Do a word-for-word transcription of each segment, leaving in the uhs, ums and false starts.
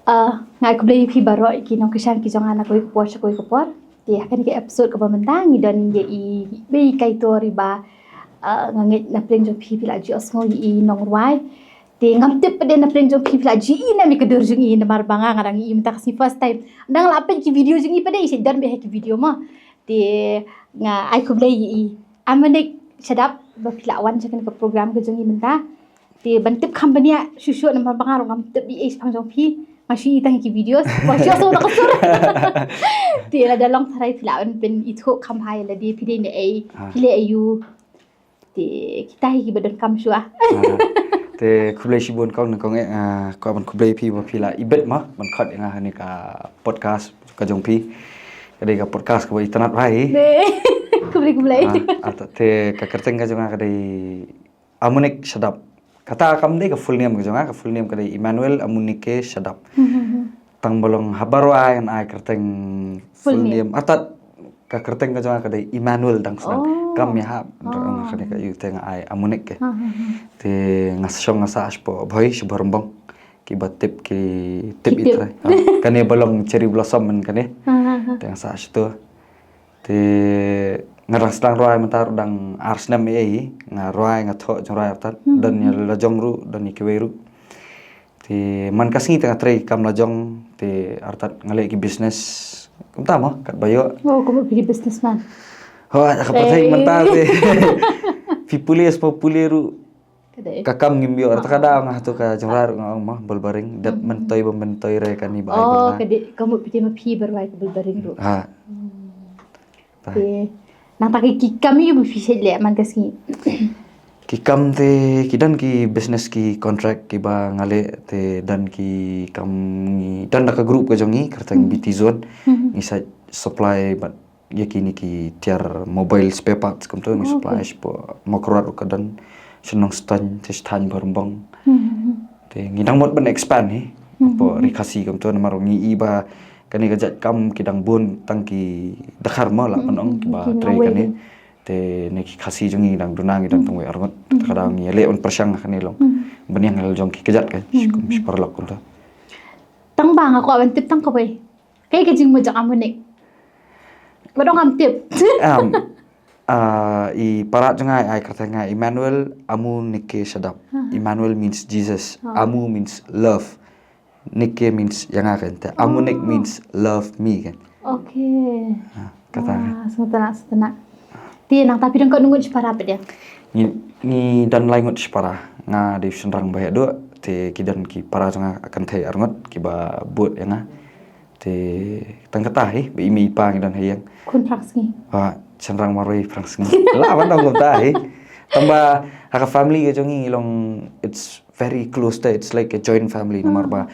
Ah, nga ai khublei ïa phi baroh ki nongkyrshan ki jong nga na kawei ka por sha kawei ka por. Te ha kane ka episode kaba mynta ngi don ïa i Bei Kaitor iba, ah, nga ngeit na pdeng jong phi phi la ju ïohsngew ïa i nongrwai. Te ngam tip pat de na pdeng jong phi phi la ju ïohi ne em ïa ka dur jong i namar ba nga nga dang ïohi mynta ka sngi first time. Dang la peit ki video jong i pat de i shu don beit ha ki video mo. Te nga ai khublei ïa i Amunik Shadap ba phi la wan sha kane ka program ka jong i mynta. Te ban tip kham bniah shuh shuh namar ba nga ruh ngam tip ei ei shaphang jong phi. Nga shu i tang ki videos. Ba shu so da ka sur. Te lada long tharai phi la wan pynithuh kham bha ïa lade phi dei na ei. Ah. Phi leh aïu. Te kita hi kiba donkam shuwa. Ah. Te khublei shibun kong ne kong eh, ah, ko ban khublei phi ba phi la ibit ma ban khot ïa nga ha kane ka podcast ka jong phi. Ka dei ka podcast kaba itynnad bha hi. Dei. Khublei khublei. Ah, ah, te ka kyrteng ka jong nga ka dei Amunik Shadap. Kata kam dei ka full name ka jong nga, ka full name ka dei Emmanuel Amunike Shadap. Hmm, hmm, hmm. Tang ba long ha baroh ai ngan ai kyrteng full name. Artat ka kyrteng ka jong nga ka dei Emmanuel dang sdang. Oh. Kam ïahap. Oh. Kane ka ïa te nga ai Amunik ke. Ha, ha, ha. Te nga shong nga sah shapoh Bhoi sha Bhoirymbong. Kiba tip ki tip. Ki tip. Ïa trai. Ha, kane ba long cherry blossom man kane. Ha, ha, ha. Te nga sah shato. Te nga dang sdang rwai mynta ruh dang ar snem ei ei hi. Nga rwai nga thoh jingrwai artat. Hmm. Don ïa la jong ruh, don ïa kiwei ruh. Te man ka sngi te nga trei kam la jong, te artat nga leh ki business. Kumta mo, katba ïoh. Oh, kumno phi businessman. Ho, ka pyrthei mynta te. Phi pule spa pule ruh. Ka dei. Ka kam ngim ïoh, artat ka dei nga hato ka jingrwai ruh nga ong mo, bol baring, dep myntoi ba myntoi re kane ba ai. Oh, bynta. Ka dei, ka mut phi te ma phi ba rwai ka bol baring ruh. Ha. Hmm. Te nangta ki, ki kam ïa u ba phi shait leh man ka sngi. Ki kam te ki don ki business ki contract kiba nga leh te don ki kam ngi don da ka group ka jong ngi kyrteng B T Zone. Hmm. Ngi shait supply bad ïa kine ki tiar mobile spare parts kumto ngi supply. Oh, okay. Shapoh Mawkyrwat ruh ka don, sha Nongstoiñ, te sha thaiñ Bhoirymbong. Hmm. Te ngi dang mut ban expand hi. Hmm. Hapoh Ri Khasi kumto namar ngi i ba kane ka jait kam ki dang bun tang ki dkhar mo lah ban ong kiba trei kane. Te ne ki Khasi jong ngi dang duna ngi dang tang wei arngut. Te ka dang ngi leh un pyrshang kane long. Ban ïa ngi la jong ki kjat ka. Hmm. Kum shi paralok kumta. Tang ba nga kwah ban tip tang kawei. Kaei ka jingmut jong Amunik? Ba dang ngam tip. Um, ah, i para jong nga ai kyrteng nga Emmanuel Amunike Shadap. Ha. Emmanuel means Jesus. Ha. Amu means love. Nike means ïa nga kan te. Amunik means love me kan. Okay. Ha, kata kan. Wah, sngewtynnat, sngewtynnat. Te nangta phi don katno ngut shipara pat de? Ngi, ngi don lai ngut shipara. Nga dei u shynrang ba heh duh, te ki don ki para jong nga kynthei arngut kiba bud ïa nga. Te tang kata hi, ba i mei i pa ngi don ha ïing. Khun phrangsngi. Ha, shynrang marwei phrangsngi. Lah ban ong kumta hi. Tang ba ha ka family ka jong ngi long, it's very close te, it's like a joint family, namar ba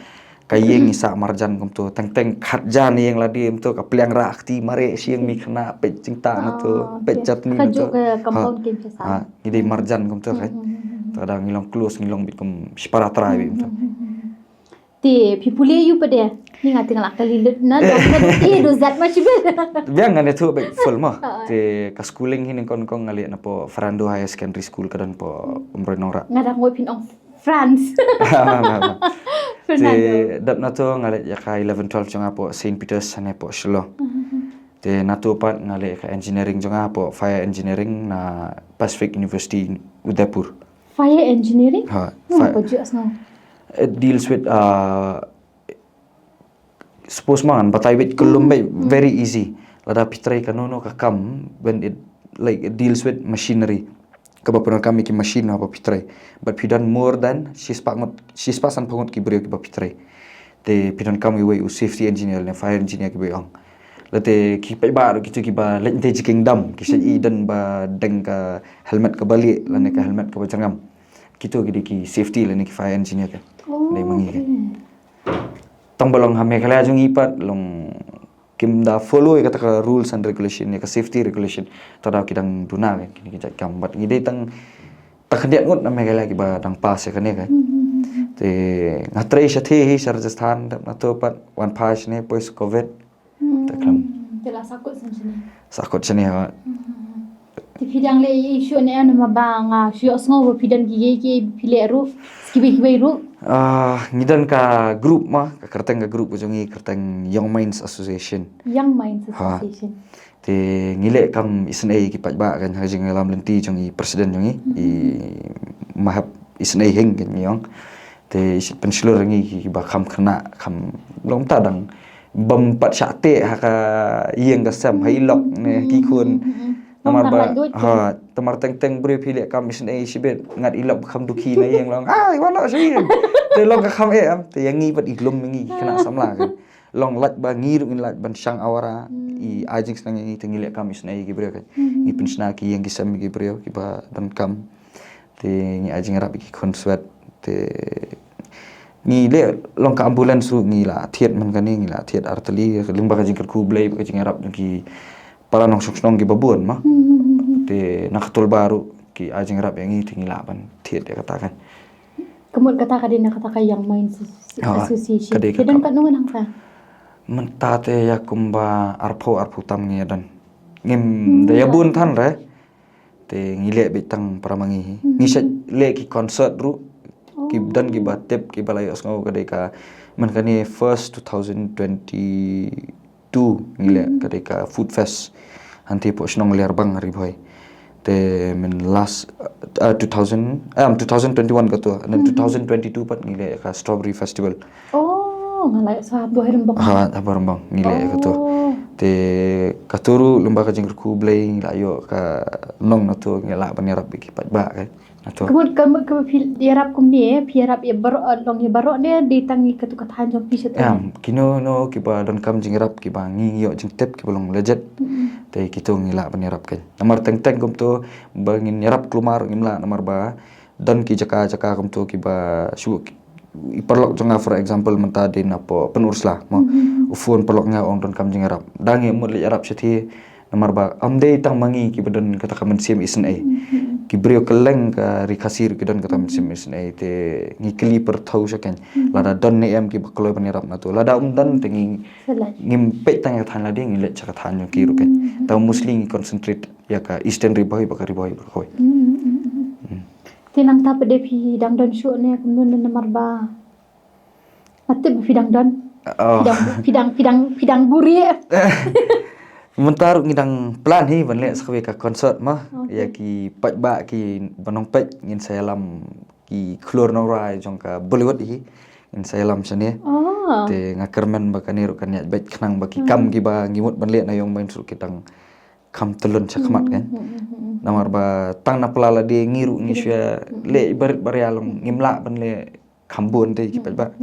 ka ïing ngi sah marjan kumto, teng teng khatjan ïing lade kumto, ka pliang rah kti mareh shi ïing, mei khynnah peit jingtah na to, peit jatni na to. Ka juk ka compound kin pisa. Ha, ngi dei marjan kumto kan. Hmm, hmm, hmm, hmm. Te ka dang ngi long close, ngi long bit kum shipara trai bit kumto. Hmm, hmm, hmm, hmm. Te phi pule ïa u pat de? Ni nga te nga la kylli lut na dong na te do zat ma shibit. Biang ngan ïathuh beit full mo. Ha. Te ka schooling hi nyngkong nyngkong nga leh na poh Fernando Higher Secondary School ka don poh Umroi Nongrah. Nga dang ngoi phin ong France. Fernando. Te dap na to nga leh ïa ka eleven twelve jong nga poh Saint Peter's hane poh Shillong. Mhm. Te na to pat nga leh ïa ka engineering jong nga poh fire engineering na Pacific University Udaipur. Fire engineering? Ha, hmm, fire. It deals with, uh, suppose ma ngan batai beit kyllum beit, very easy. Lada phi trei kano kano ka kam, when it, like, it deals with machinery. Kaba pyndonkam ïa ki machine haba phi trei. But phi don more than shispah ngut, shispah sanphew ngut ki briew kiba phi trei. Te phi donkam uwei u safety engineer ne fire engineer kiba ong. Lada ki paidbah ruh kito kiba leit ïa ki jingdam, ki shait i don ba deng ka helmet kaba lieh lane ka helmet kaba jyrngam. Kito ki dei ki safety lane ki fire engineer ka. Oh, dei ma ngi ka. Okay. Tang ba long ha Meghalaya jong ngi pat long kim da follow ïa kata ka rules and regulation, ïa ka safety regulation. Te da ki dang duna ka kine ki jait kam, but ngi dei tang, tang khyndiat ngut na Meghalaya kiba dang pass ïa kane ka. Hmm, hmm, hmm, hmm. Te nga trei shatei hi sha Rajasthan, dap na to pat wan phai shane post covid. Hmm. Te khlem. Te la sahkut shen shane. Sahkut shane ha. Hmm, hmm, hmm. Te phi dang leh ïa i shuh ne em, namar ba nga shu ïohsngew ba phi don ki, ki, ki phi leh ruh, kiwei kiwei ruh. Ah, ngi don ka group ma, ka kyrteng ka group ka jong ngi kyrteng Young Minds Association. Young Minds Ha. Association. Te ngi leh kam isynei ki paidbah kan, ha jingïalam lynti jong i president jong ngi, i Mahap Isynei Hing kan ngi ong. Te i pynshlur ngi kiba kham khynnah, kham long ta dang bym pat shah teh ha ka ïing ka sem, ha i lok ne ki khun. Namar ba, ha, tamar teng teng briew phi leh kam isynei shibit, ngat i lok kham dukhi na ïing long, ai, wan noh sha ïing. Te long ka kham eh em, te ïa ngi pat i lum ngi khynnah samla kan. Long lait ba ngi ruh ngin lait ban shang awara, i ai jingsneng ïa ngi, te ngi leh kam isynei ki briew kan. Ngi pynshna ki ïing ki sem ki briew kiba donkam. Te ngi ai jingïarap ïa ki khun swet. Te ngi leh long ka ambulance ruh ngi la thied man kane, ngi la thied artylli, lyngba ka jingkyrkhu Blei, ka jingïarap jong ki para nongshong shnong kiba bun ma. Te na ka Tolba ruh ki ai jingïarap ïa ngi, te ngi lah ban thied ïa kata kan. Ka mut kata ka dei na kata ka Young Minds Association. Ka dei ka don katno ngan hangta? Mynta te ïa kumba arphew, arphew tam ngi ïa don. Ngim da ïa bun than re. Te ngi leh beit tang para ma ngi hi. Ngi sa leh ki concert ruh. Ki don kiba tip, kiba la ïohsngew, ka dei ka, man kane first two thousand twenty-two ngi leh, ka dei ka Food Fest. Hangtei hapoh shnong Liarbang, Ri Bhoi. Te min last, uh, two thousand, um, two thousand twenty-one kato, and then two thousand twenty-two pat ngi leh ka Strawberry Festival. Oh, nga la ïohsngew ha Bhoi Rembong. Ha, ha Bhoi Rembong ngi leh kato. Te kato ruh lyngba ka jingkyrkhu Blei ngi la ïoh ka nong nato, ngi lah ban ïarap ïa ki paidbah kan. Ato. Ka mut, ka mut, ka mut phi ïarap kumne, phi ïarap ïa baroh, long ïa baroh ne, dei tang ïa katu ka thaiñ jong phi sha. Em, kino kino kiba donkam jingïarap, kiba ngi ïoh jingtip kiba long legit. Te kito ngi lah ban ïarap kan. Namar teng teng kumto ba ngin ïarap kulmar ngim lah, namar ba don ki jaka jaka kumto kiba shu, i paralok jong nga, for example, mynta dei napoh Pynursla mo. U phone paralok nga, ong donkam jingïarap. Dang ïa mut leit ïarap shathie. Namar ba ym dei tang ma ngi kiba don kata ka mynsiem isynei. Ki briew kylleng ka ri Khasi ruh ki don kata ka mynsiem isynei, te ngi kylli pyrthew sha kan. Lada don ne em kiba kloi ban ïarap nato. Lada ym don te ngi, ngim peit tang ïa ka thaiñ lade, ngi leit sha ka thaiñ jong ki ruh kan. Te mostly ngi concentrate ïa ka Eastern Ri Bhoi bad ka Ri Bhoi Bakhoi. Te nangta pat de phi dang don shuh ne kumno, namar ba nga tip ba phi dang don. Phi dang, phi dang, phi dang, phi dang buhrieh. Mynta ruh ngi dang plan hi ban leh sa kawei ka concert ma. Ïa ki paidbah kiba nongpeit, ngin sa ïalam ki khlur nongrwai jong ka Bollywood hi. Ngin sa ïalam shane. Te nga kyrmen ba kane ruh kan ïaid beit khnang ba ki kam kiba ngi mut ban leh na Young Minds ruh ki dang kham tyllun sha khmat kan. Namar ba tang na pla lade ngi ruh ngi shu ïa leh barit baria long, ngim lah ban leh kham bun te ki paidbah.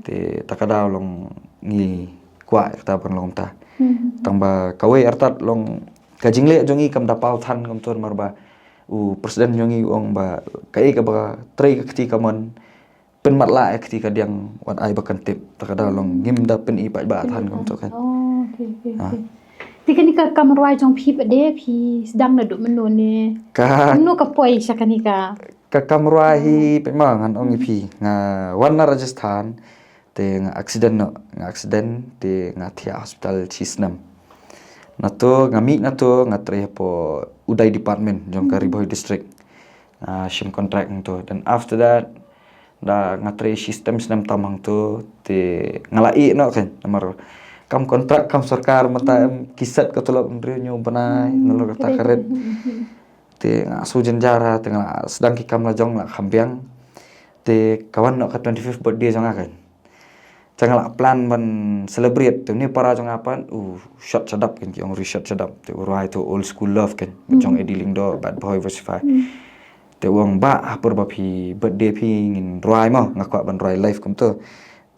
Te ta ka daw long ngi kwah kata ban long ta. Tang ba kawei artat long ka jingleh jong ngi kam da paw than kumto, namar ba u president jong ngi u ong ba kaei kaba trei ka kti kamon, pynmatlah ïa kti kadiang, wat ai ba kan tip. Ta ka daw long ngim da pyni paidbah than kumto kan. Oh, okay, okay, okay. Te kane ka kam rwai jong phi pat de phi sdang naduh mynno ne? Ka, mynno ka poi sha kane ka, ka kam rwai hi pat ma, ngan ong ïa phi, nga wan na Rajasthan, te nga accident noh, nga accident, te nga thiah hospital shi snem. Nato nga mih nato nga trei hapoh Uday Department jong ka Ri Bhoi District. Nga shim contract hangto. Then after that, da nga trei shi snem, snem tam hangto, te nga la ïeh noh kan. Namar kam contract kam sorkar mynta em ki set ka tulop hynriew hynñiew bnai, nalor kata ka rit. Te nga shu jynjar, te nga la sdang ki kam la jong, la kham biang. Te ka wan noh ka twenty-fifth birthday jong nga kan. Te nga la plan ban celebrate, te une u para jong nga pat u shot shadap kan, ki ong ri shot shadap. Te u rwai uto u Old School Love kan, jong Eddie Lyngdoh bad Bhoi Versi Five. Te u ong, Bah, ha por ba phi birthday phi ngin rwai mo, nga kwah ban rwai live kumto.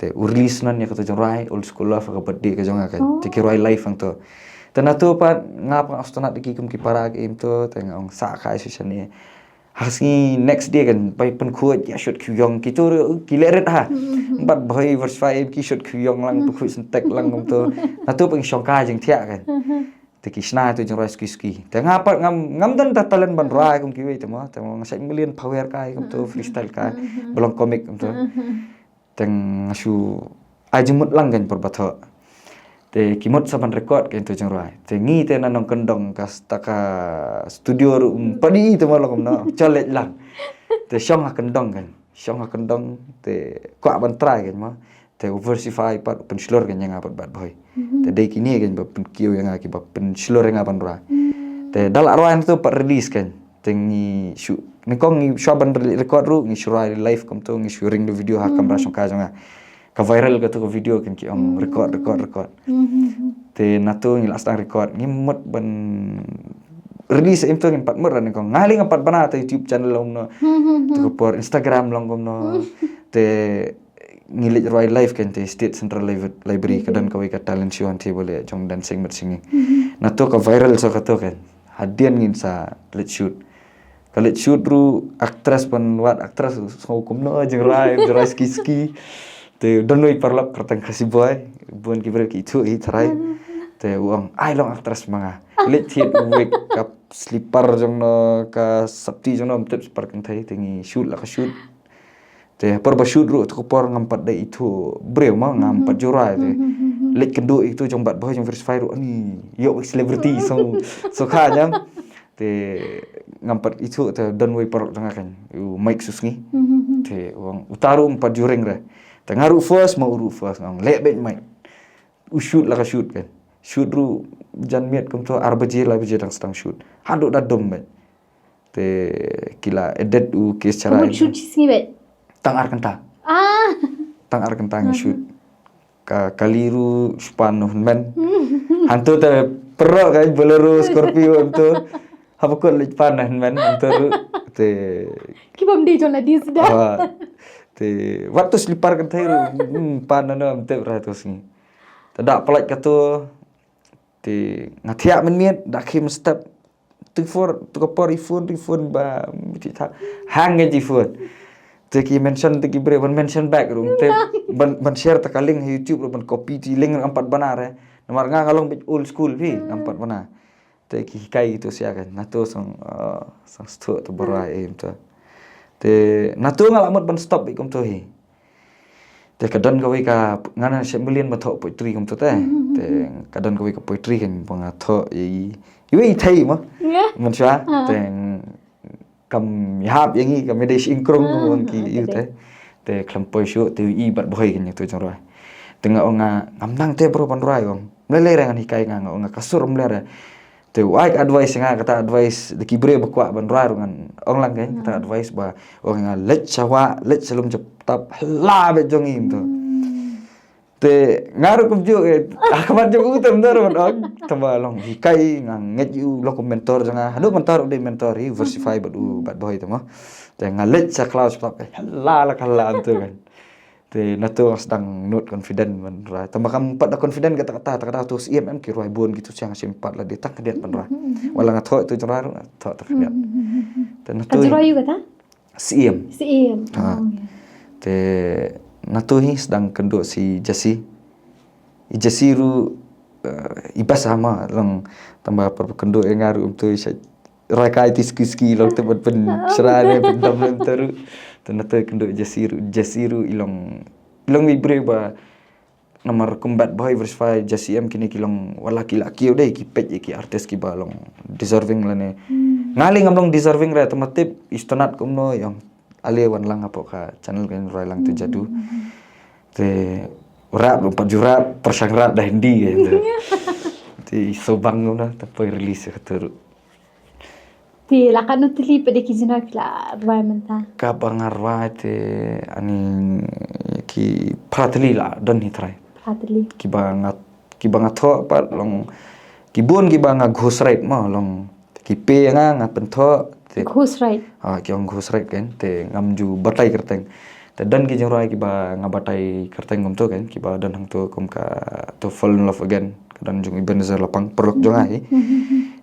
Te u release noh ïa kato ka jingrwai Old School Love ha ka birthday ka jong nga kan. Te ki rwai live hangto. Te nato pat nga pat nga sngewtynnat ïa ki kum ki para ki im to, te nga ong sa kai shisha ne. Ha sngi next day kan, bai pynkhuid ïa shot khiewïong, kito ruh ki leh rit ha. Bad Bhoi Versi Five ki shot khiewïong lang, pynkhuid syntek lang kumto. Nato pat ngi shong kai jingthiah kan. Te ki shna ïa uto u jingrwai suki suki. Te nga pat ngam, ngam don da talent ban rwai kum kiwei te mo. Te mo nga shait mlien power kai kumto, freestyle kai. Ba long comic kumto. Te nga shu ai jingmut lang kan por ba thoh. Te ki mut sa ban record kein to jingrwai. Te ngi te na nongkyndong ka sta ka studio ruh, mm, padi te ma long kumno, chol leit lang. Te shong ha kyndong kein. Shong ha kyndong te kwah ban try kein ma. Te u Versify pat pynshlur kein ïa nga pat Bad Bhoi. Te dei kine kein ba pynkiew ïa nga, kiba pynshlur ïa nga ban rwai. Te da la rwai na to pat release kein. Te ngi shu, nyngkong ngi shu ban re-, record ruh, ngi shu rwai live kumto, ngi shu ring da video ha kamra shongkai jong nga. Ka viral kato ka video kein, ki ong record, record, record. Te na to ngi la sdang record, ngi mut ban release im to, ngim pat mut ra nyngkong. Nga lei ngam pat bana ta YouTube channel long kumno. To ka por Instagram long kumno. Te ngi leit rwai live kein te State Central Libra-, Library, ka don kawei ka talent show hangtei ba leh jong dancing bad singing. Na to ka viral sa kato kein. Hadien ngin sa leit shoot. Ka leit shoot ruh actress ban wad actress, sngew kumno, jingrwai, jingrwai ski ski. Te don wei paralok kyrteng Khasi Boy, bun ki briew ki ithuh hi tharai. Te u ong ai long actress ma nga. Leit thied u wig, ka slipper jong no, ka sopti jong no, ym tip slipper kynthei, te ngi shoot la ka shoot. Te por ba shoot ruh to ka por ngam pat da ithuh briew ma, ngam pat ju rwai te. Leit kynduh ïa kito jong Bad Bhoi jong Versify ruh, ani ïoh celebrity, so, so kha ñiam. Te ngam pat ithuh te don wei paralok jong nga kein, u Mike Susngi. Te u ong uta ruh ym pat ju ring re. Te nga ruh first ma u ruh first, nga ong leh beit Mike. U shoot la ka shoot kein. Shoot ruh jan miet kumto ar baje lai baje dang sdang shoot. Haduh da dum beit. Te ki la edit u Kees Chara. Ka mut shoot shi sngi beit? Tang ar kynta. Ah. Tang ar kynta ngi shoot. Ka kali ruh shu pan noh hynmen. Hangto te pyrshah ka Bolero, Scorpio hangto. Haba kut leit pan noh hynmen hangto ruh. Te ki bym dei jong la dis da. Ah. Te wat to slipper kynthei ruh, hmm, pan noh noh ym tip ra to sngi. Te da pynlait kato. Te nga thiah mynmiet, da khie mynstep. Te phone, to ka por i phone, i phone ba, mm, ti tha. Hang ngi i phone. Te ki mention, te ki briew ban mention back ruh. Te ban, ban share ta ka link ha YouTube ruh, ban copy ti link ruh ngam pat bana re. Namar nga nga long beit old school phi, ngam pat bana. Te ki hikai kito sha kein. Na to song, uh, song stop to ba rwai em to. Te na to nga la mut ban stop beit kumto hi. Te ka don kawei ka, nga na shim mlien ba thoh poetry kumto te. Te ka don kawei ka poetry kein ba nga thoh ïa i, iwei i thei mo. Mynshuwa. Te kam ïahap ïa ngi, kam ïadei shi ïing krung mo ki ïa u te. Te khlem poi shuh te i Bad Bhoi kein ïa to jingrwai. Te nga ong nga ngam nang te bro ban rwai ong. Mlei lei re ngan hikai nga, nga ong nga ka sur mlei re. Te u ai ka advice ïa nga, kata advice da ki briew ba kwah ban rwai ruh ngan ong lang kein, kata advice ba ong nga leit sha wah, leit sha lum japtap, hla beit jong ngi kumto. Te nga ruh kumjuh, eh, ha khmat jong u te ym don ruh ban ong. Te ba long hikai nga ngeit ïa u long kum mentor jong nga. Haduh mynta ruh u dei mentor hi, Versify bad u Bad Bhoi te mo. Te nga leit sha khlaw japtap, eh, hla la ka hla kumto kein. Te na to nga sdang nud confident ban rwai. Tangba kam pat da confident kata kata, kata kata to siem em ki rwai bun kito sha nga siem pat la dei tang khyndiat ban rwai. Wat la nga thoh to jingrwai ruh nga thoh tang khyndiat. Te na to. Ka jingrwai ïa u kata? Siem. Siem. Ha. Oh, ya. Te na to hi sdang kynduh shi Jesse. I Jesse ruh, eh, i best ha ma long tangba por ba kynduh ïa nga ruh um to i sha rwai kai ti ski ski long te ban pynshra ne pyndam lem te ruh. Te na te kynduh Jesse ruh, Jesse ruh i long, i long i briew ba namar kum Bad Bhoi, Versify, Jesse em kine ki long wat la ki la kiew dei ki peit ïa ki artist kiba long deserving lane. Nga lei ngam long deserving re te ma tip i sngewtynnat kumno i ong ale wan lang hapoh ka channel kein rwai lang te jadu. Te rap ruh pat ju rap, pyrshang rap da Hindi kein te. Te i sngewbang kumno te poi release kato ruh. Te la katno tylli pat de ki jingrwai phi la rwai mynta? Kaba nga rwai te ani ki phra tylli la don hi trai. Phra tylli. Kiba nga, kiba nga thoh pat long ki bun kiba nga ghostwrite mo long ki pay nga nga pynthoh. Te ghostwrite. Ah, ki ong ghostwrite kein te ngam ju batai kyrteng. Te don ki jingrwai kiba nga batai kyrteng kumto kein kiba don hangto kum ka To Fall in Love Again. Ka don jong Ebenezer Lapang, paralok jong nga hi.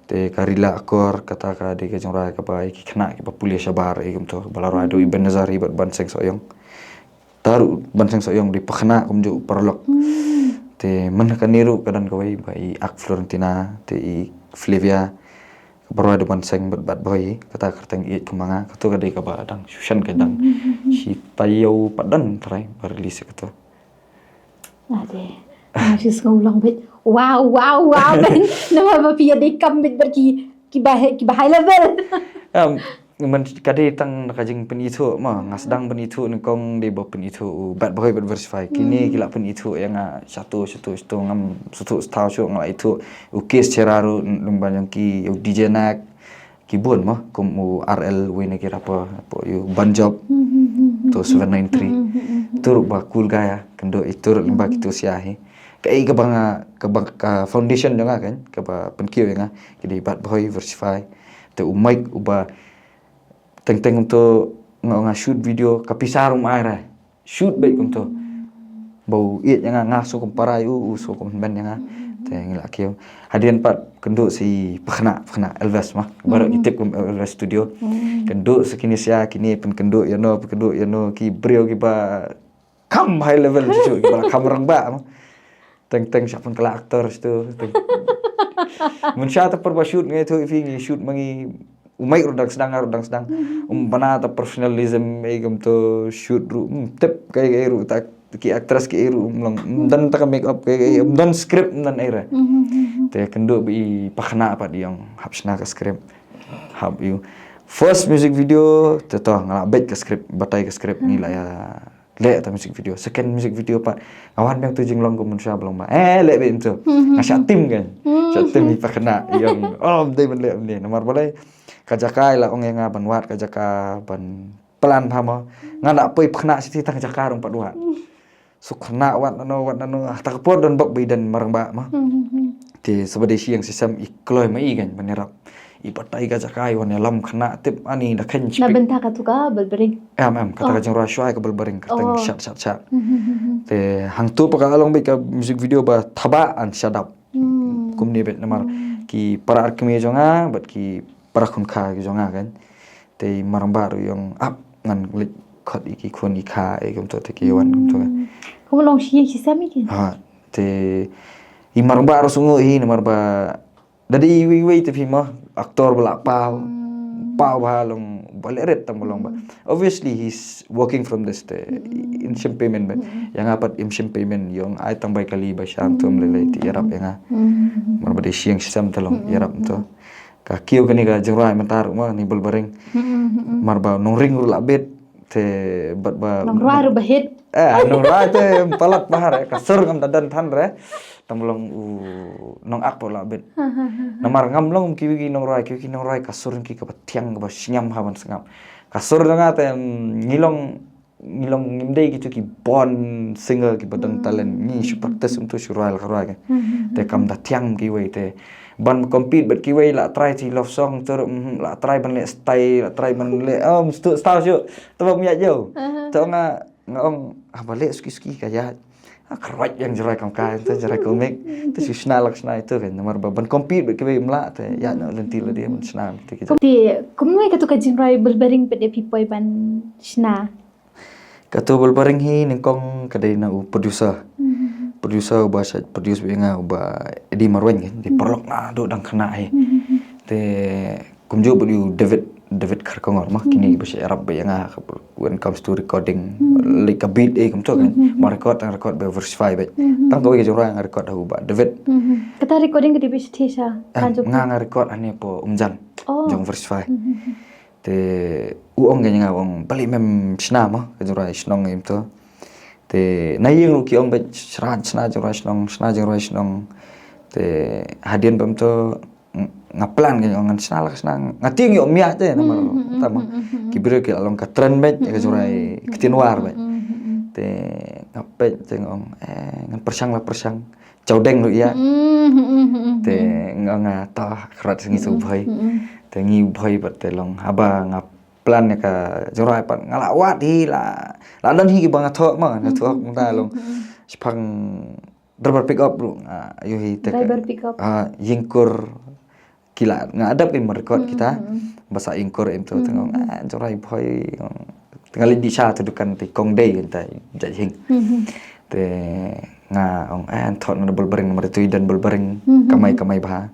Te ka Rila Akor, kata ka dei ka jingrwai kaba ïa ki khynnah kiba pule shabar ïa kumto, ba la rwai da u Ebenezer hi bad Banseng Sohiong. Te ruh Banseng Sohiong dei pa khynnah kumjuh u paralok. Te mynta kane ruh ka don kawei ba i Ak Florentina, te i Flavia, kaba rwai da Banseng bad Bad Bhoi, kata ka kyrteng Ïeit Kum Ma Nga, kato ka dei kaba dang shu shen ka dang. Shi taïew pat don trai ba release kato. Ade. Ah, shi sngew long beit. Wow, wow, wow, beit. Namar ba phi ïa dei kam beit bad ki, ki ba, ki ba high level. Em, man ka dei tang na ka jingpynithuh ma, nga sdang pynithuh nyngkong dei ba pynithuh u Bat Bhoi Bat Versify. Kine ki la pynithuh ïa nga shatu shatu shatu, ngam sngewthuh shuh, nga la ithuh u Kees Chera ruh, lyngba jong ki, u D J Nak, ki bun ma, kum u R L, wei na ki rapper, u Banjop, tu seven nine three. Tu ruh ba cool guy ah, kynduh ïa tu ruh lyngba kitu sha hi. Kaei kaba nga, kaba ka foundation jong nga kan, kaba pynkiew ïa nga, ki dei Bat Bhoi Versify. Te u Mike uba teng teng kumto, nga ong nga shoot video, ka pisa ruh um ai re. Shoot beit kumto. Ba u ïeit ïa nga, nga sngewkhuslai ïa u, u sngewkhuslai ïa nga. Te ngi la kiew. Hadien pat kynduh sa i Pakhynnah, Pakhynnah Elvis ma. Baroh ki tip kum Elvis Studio. Kynduh sa kine sha kine, pynkynduh ïano, pynkynduh ïano, ki briew kiba kham high level, ki briew kiba kham rangbah ma. Teng teng sha pynkylla actor tu. Mynshuwa te por ba shoot ngi tu, ïa phi, ngi shoot ma ngi, u Mike ruh dang sdang, nga ruh dang sdang. Um bna te professionalism ei kumto, shoot ruh um tip kaei kaei ruh, ta ki actress kiei ruh um long, um don ta ka make up kaei kaei, um don script, um don ei re. Te kynduh ba i Pakhynnah pat i ong hap shna ka script. Hap ïa u first music video te to nga la beit ka script, batai ka script, ngi la ïa leh ta music video. Second music video pat nga wan biang tu jinglong kum mynshuwa ba long ba, eh, leh beit tu. Nga shah tim kan. Shah tim i Pakhynnah, i ong, oh, ym dei ban leh mynne. Namar balei, ka jaka i la ong ïa nga ban wad ka jaka ban plan bha ma. Nga da poi Pakhynnah sha ti, tang jaka ruh ym pat wad. Shu khynnah wad nano, wad nano, ah, ta ka por don bok ba i don marangbah ma. Te sa ba dei shi ïing shi sem, i kloi ma i kan ban ïarap. I batai ka jaka, i wan ïalam Khynnah, tip ani da khein. Na bynta katu ka Balbaring? Em, em, kata ka jingrwai shuwa ka Balbaring, kyrteng Shat Shat Shat. Te hangtu pat ka long beit ka music video ba Thaba and Shadap. Kumne beit namar ki para arkmie jong nga bad ki para khun kha ki jong nga kan. Te i marangbah ruh i ong ap ngan leit khot ïa ki khun ki kha, eh, kumto te ki wan kumto kan. Kumba long shi ïing shi sem ïa ki. Ha, te i marangbah ruh sngew hi, namar ba da dei iwei iwei te phi ma, actor ba la paw, paw bha, long ba leh rit tang ba long ba. Obviously he's working from this te, im shim payment beit. Ïa nga pat im shim payment, i ong ai tang bai kali ba sham tum lei lei te ïarap ïa nga. Namar ba dei shi ïing shi sem te long ïarap to. Ka kiew kane ka jingrwai mynta ruh ma, kane Balbaring. Namar ba nongring ruh la bit. Te bad ba nongrwai ruh ba hit. Eh, nongrwai te palat bha re, ka sur ngam da don than re. Tang ba long u nongak pat la bit. Namar ngam long kum kiwei ki nongrwai, kiwei ki nongrwai ka sur ki kaba thiang, kaba sngewbha ban sngap. Ka sur jong nga te, mm, ngi long, ngi long, ngim dei kitu ki born singer kiba don talent. Ngi shu practice kumtu, shu rwai la ka rwai ka. Te kam da thiang kiwei te ban compete bad kiwei, la try ti love song tur, mm, la try ban leh style, la try ban leh, um, stu style shu. Te bym ïa jew. Te nga, nga ong, ah, ba leh suki suki ka ïa. Ah, ka rwai ïa ka jingrwai kam ka, te jingrwai comic. Te shu shna la ka shna itu kan. Namar ba ban compete bad kiwei ym lah, te ïa na lynti la dei ban shna te ki. Te kumno katu ka jingrwai Balbaring pat ïa phi poi ban shna? Katu Balbaring hi nyngkong ka dei na u producer. Producer uba shait produce bad ïa nga, uba Eddie Marwein kan. Dei paralok naduh dang khynnah hi. Te kumjuh bad u David, David Kharkongor ma, kine kiba shait ïarap bad ïa nga when it comes to recording, like ka beat, eh, kumto kan. Ma record, tang record bad Versify bad. Tang kawei ka jingrwai nga record ha u Bah David. Kata recording ka dei bad sha, ah, nga, nga record hangne hapoh Umjan. Jong Versify. Te u ong ka ïa nga, u ong balei mem shna ma ka jingrwai shnong ïa kumto. Te na ïing ruh ki ong bad shna, shna jingrwai shnong, shna jingrwai shnong. Te hadien bad kumto nga plan ka ïa nga, ngan shna la ka shna, nga tieng ïoh miat te namar ta ma ki briew ki la long ka trend bad ïa ka jingrwai ktien War bad. Te nga peit te nga ong, eh, ngan pyrshang la pyrshang. Chawdeng ruh ïa. Te nga, nga ta khrot sngi su bhoi. Te ngi bhoi pat te long haba nga plan ïa ka jingrwai pat nga la wad hi, la, la don hi kiba nga thoh ma, nga thoh mynta long. Shipang driver pick up ruh nga ïohi te ka. Driver pick up. Ah, ïingkur ki la, nga adapt ki ma record kita. Ba sa ïingkur em tu te nga ong, ah, jingrwai bhoi, nga leit dih sha tu dukan te kong dei te jait hing. Te nga ong, eh, ngan thoh na Balbaring namar itu i don Balbaring kamai, kamai bha.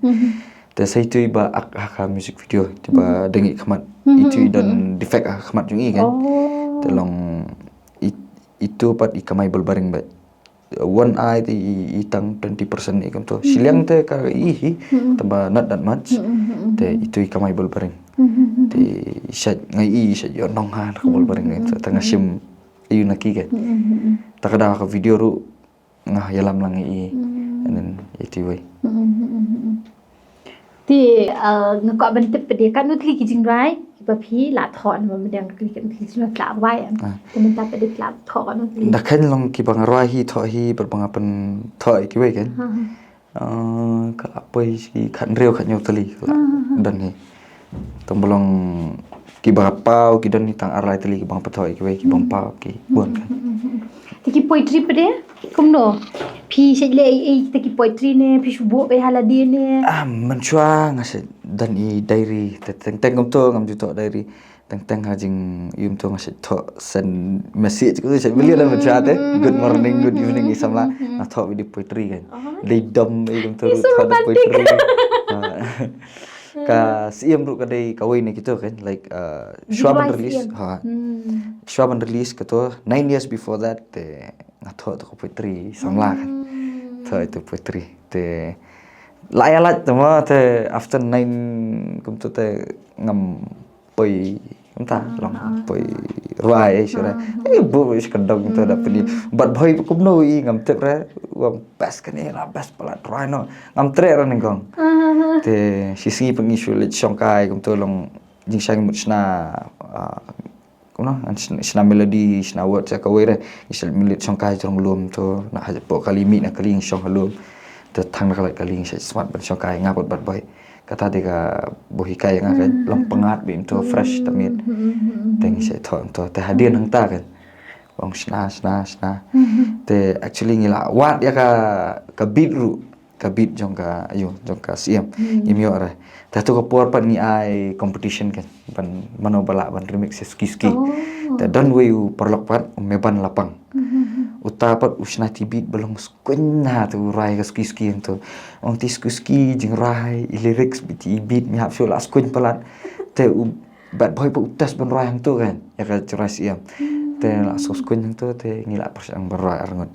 Te sa itu i ba ak ha ka music video, te ba dang ïa khmat. Itu i don defect ha khmat jong i kan. Te long i, itu pat i kamai Balbaring bad. one eye te i, i tang twenty percent i kumto. Shiliang te ka i hi, tangba not that much. Te itu i kamai bol baring. Te i shait ngai i shait ïoh nong ha ka bol baring. Te nga shim ayu na ki ke. Ta ka da ka video ruh nga ïalam lang i. And then itu wei. Te, uh, nga kwah ban tip pat de katno tylli ki jingrwai kiba phi la thoh, namar mynta nga kylli katno tylli ki jingrwai phi la rwai em. Te mynta pat de phi la thoh katno tylli? Da khein long kiba nga rwai hi thoh hi bad ba nga pynthoh ïa kiwei khein. Uh, ka la poi shi khathynriew khathynñiew tylli ka la don hi. Tang ba long kiba paw ki don hi tang ar lai tylli kiba nga pynthoh ïa kiwei, kiba paw ki bun khein. Te ki poetry pat de kumno? Phi shait leh ei ei kita ki poetry ne phi shu buh beit ha lade ne? Ah, mynshuwa nga shait don i diary, te teng teng kumto ngam ju thoh diary. Teng teng ha jingim to nga shait thoh send message kumto shait beli la mynshuwa te. Good morning, good evening i samla. Nga thoh beit i poetry khein. Dei dom i kumto ruh thoh da poetry. Ka Siem ruh ka dei kawei na kito khein, like, uh, shuwa ban release. Ha. Shuwa ban release kato nine years before that te nga thoh to ka poetry samla khein. Thoh ito poetry te la ïa lait te mo te after nine kumto te ngam poi kumta long poi rwai eh shuwa. Eh bu shi ka dong to da pynïoh. Bad bhoi kumno i ngam tip re. Wa best kane la best palat rwai no. Ngam treh re nyngkong. Te shi sngi pynïoh shu leit shongkai kumto long jingshai mut shna, ah, kumno, ngan shna, shna melody, shna word sha kawei re. Ngi shait melody shongkai jrong lum to, na ha japoh kali mih na kali ngi shong ha lum. Te thang na kali kali ngi shait smat ban shongkai nga bad bad bhoi. Kata de ka bhoi hikai nga ka long pyngngad beit to fresh ta miet. Te ngi shait thoh to, te hadien hangta khein. Ong shna, shna, shna. Te actually ngi la wad ïa ka, ka beat ruh. Ka beat jong ka, ayu, jong ka Siem. Ngim ïoh re. Te to ka por pat ngi ai competition khein. Ban mano ba lah ban remix ïa Suki Suki. Te don wei u paralok pat, u Meban Lapang. Uta pat u shna ti beat ba long skuiñ na to u rwai ka Suki Suki to. Ong ti Suki Suki jingrwai, i lyrics bad i beat ngi hap shu la skuiñ palat. Te u Bad Bhoi pat u test ban rwai hangto khein. Ïa ka jingrwai Siem. Te la shu skuiñ hangto te ngi la pyrshang ban rwai arngut.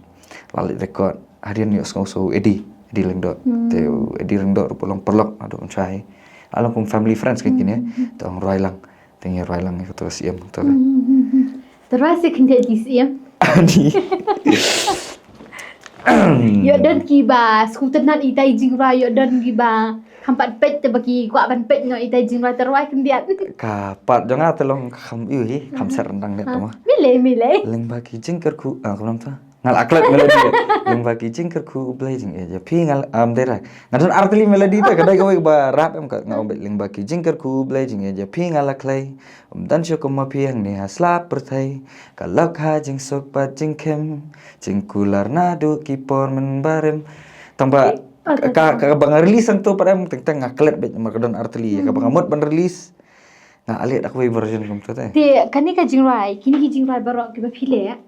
La leit record. Hadien ïoh sngew sha u Eddie, Eddie Lyngdoh. Te u Eddie Lyngdoh ruh pat long paralok, naduh mynshwa hi. La long kum family friends khein kine. Te ong rwai lang. Te ngi rwai lang ïa kato Siem to. Te rwai shi khyndiat ki Siem. Ani. Ïoh don kiba sngewtynnat ïa itai jingrwai, ïoh don kiba kham pat peit te ba ki kwah ban peit noh ïa itai jingrwai, te rwai khyndiat. Ka part jong nga te long kham ïohi, kham set ryndang ne te mo. Mile, mile. Lyngba ki jingkyrkhu, ah, kumno to. Nga la klet melody. Lyngba ki jingkyrkhu U Blei jingïeit ïa phi nga la, am dei ra. Nga don ar tylli melody te, ka dei kawei kaba rap em, ka nga ong beit lyngba ki jingkyrkhu U Blei jingïeit ïa phi nga la khlei. Ym don shuh kum ma phi hangne ha sla pyrthei. Ka lok ha jingsuk bad jingkhim. Jingkular naduh ki por mynbarim. Tang ba ka, ka, ka ba nga release hangto pat em, teng teng nga klet beit namar ka don ar tylli. Ka ba nga mut ban release. Nga leh da kawei version kumto te. Te kane ka jingrwai, kine ki jingrwai baroh kiba phi leh.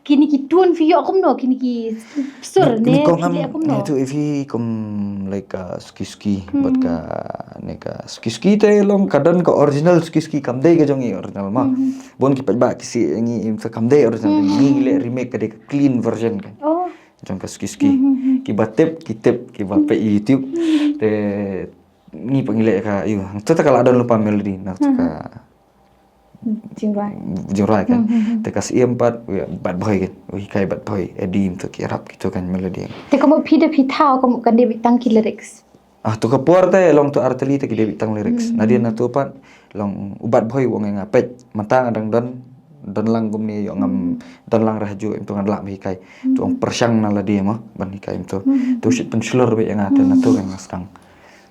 Kine ki tune phi ïoh kumno, kine ki sur ne phi leh kumno? Itu ifi kum like, uh, Suki Suki, bad kane ka Suki Suki te long ka don ka original Suki Suki, kam dei ka jong i original ma. Bun ki paidbah ki shu ong ngi im sa kam dei original, ngi leh remake ka dei ka clean version khein. Oh. Jong ka Suki Suki. Kiba tip, ki tip, kiba peit YouTube. Te ngi pat ngi leh ka, ayu, hangto te ka la don lypa melody, na to ka jingrwai. Jingrwai khein. Te ka Siem pat, u ïa Bad Bhoi khein. U hikai Bad Bhoi, Eddie, to ki rap kito khein melody. Te ka mut phi da phi thaw, ka mut kan dei beit tang ki lyrics. Ah, to ka por te long to ar tylli te ki dei beit tang lyrics. Nadien nato pat long u Bad Bhoi u ong ïa nga peit. Mynta nga dang don, don lang kumne ïoh ngam, don lang re ha juh, em to ngan lah ban hikai. To ong pyrshang na lade mo, ban hikai em to. To shait pynshlur beit ïa nga te nato khein nga sdang.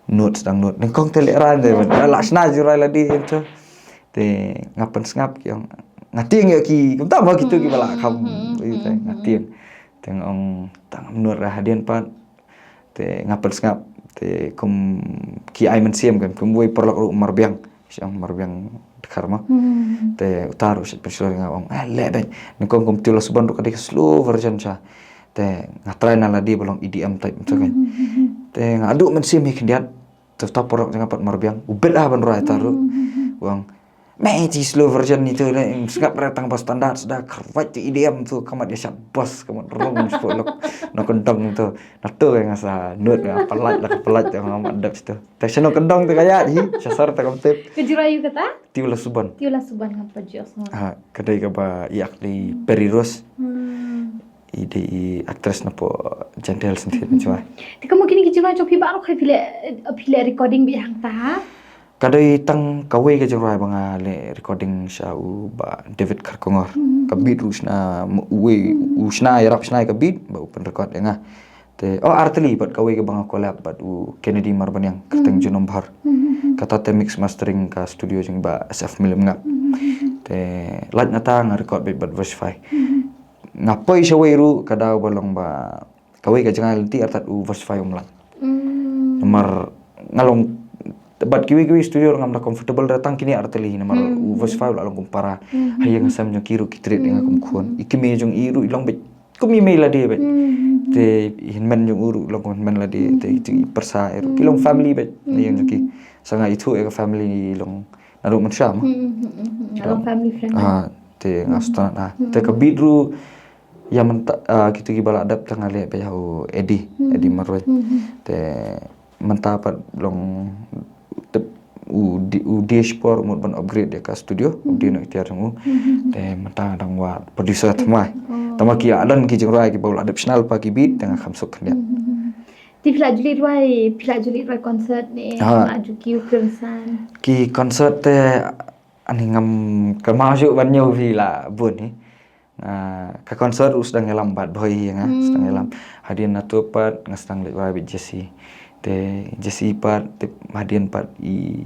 Note, sdang note. Nyngkong te lehrain te, ban la shna jingrwai lade em to. Te nga pynsngap ki ong. Nga tieng ïa ki, kumta mo kito kiba la kham, ïa te, nga tieng. Te nga ong, tang note ra hadien pat. Te nga pynsngap, te kum ki ai mynsiem khein, kum wei paralok ruh Marbiang. Shu ong Marbiang Dkhar mo. Te uta ruh shait pynshlur nga ong, eh, leh beit. Nyngkong kum Tula Subon ruh ka dei ka slow version sha. Te nga try na lade ba long E D M type to khein. Te nga duh mynsiem hi khyndiat. Te uta paralok jong nga pat Marbiang. U bit ha ban rwai uta ruh. U ong, Me chi slow version ni tu le, sngap re tang ba standard sda kharwait tu E D M tu, ka mat ïa shat bas, ka mat rung spot lok, nongkyndong tu. Na tu nga sa nud, nga pynlait la ka pynlait tu, nga mat dep tu. Te sha nongkyndong tu ka ïa hi, sha sar te kam tip. Ka jingrwai ïa kata? Tiula Suban. Tiula Suban, ngam pat ju sngew. Ha, ka dei kaba ïa ka dei Peri Rose. Hmm. I dei i actress na po Gentle Sentiment, chwa. Te ka mut kine ki jingrwai jong phi baroh phi leh, phi leh recording beit hangta, ha? Ka dei tang kawei ka jingrwai ba nga leh recording sha u Bah David Kharkongor. Hmm. Ka beat ruh shna, uwei u shna ïarap shna ïa ka beat, ba u pynrecord ïa nga. Te, oh, artylli pat kawei kaba nga collab bad u Kennedy Marbaniang, kyrteng Junom Bhar. Hmm. Kata te mix mastering ka studio jong Bah S F Milim Ngap. Hmm. Te lait nata nga record beit bad Versify. Hmm. Nga poi shawei ruh ka daw ba long ba kawei ka jngai lynti artat u Versify um lah. Hmm. Namar nga long bad kiwei kiwei studio ngam da comfortable da tang kine artylli namar u Versify u la long kum para. Hmm. Ha ïing ha sem jong ki ruh ki treat ïa nga kum khun. I kmie jong i ruh i long beit kum i mei lade beit. Hmm. Te i hynmen jong u ruh long kum hynmen lade, te i jong i pyrsa i ruh ki long family beit. Hmm. Na ïing jong ki. Sa nga ithuh ïa ka family long naduh mynshuwa mo. Hmm, hmm, hmm, hmm. Ki long family friend. Ah, te nga sngewtynnat, ah. Hmm. Te ka beat ruh ïa mynta, ah, kito kiba la dep te nga leh beit ha u Eddie, hmm, Eddie Marwei. Hmm, hmm. Te mynta pat long tip u di-, u dei shipor mut ban upgrade ïa ka studio, u dei na iktiar jong u. Hmm, hmm, hmm. Te mynta nga dang wad producer thymmai. Oh. Tangba ki la don ki jingrwai kiba u la dep shna lypa ki beat, te nga kham suk khyndiat. Hmm, hmm, hmm. Te phi la ju leit rwai, phi la ju leit rwai concert ne, ha, la ju kiew kren san? Ki concert te ani ngam kynmaw shuh ban ñiew phi la bun hi. Ah, ka concert u sdang ïalam bad Bhoi hi nga, hmm, sdang ïalam. Hadien na tu pat nga sdang leit rwai bad Jesse. Te Jesse pat, te hadien pat i,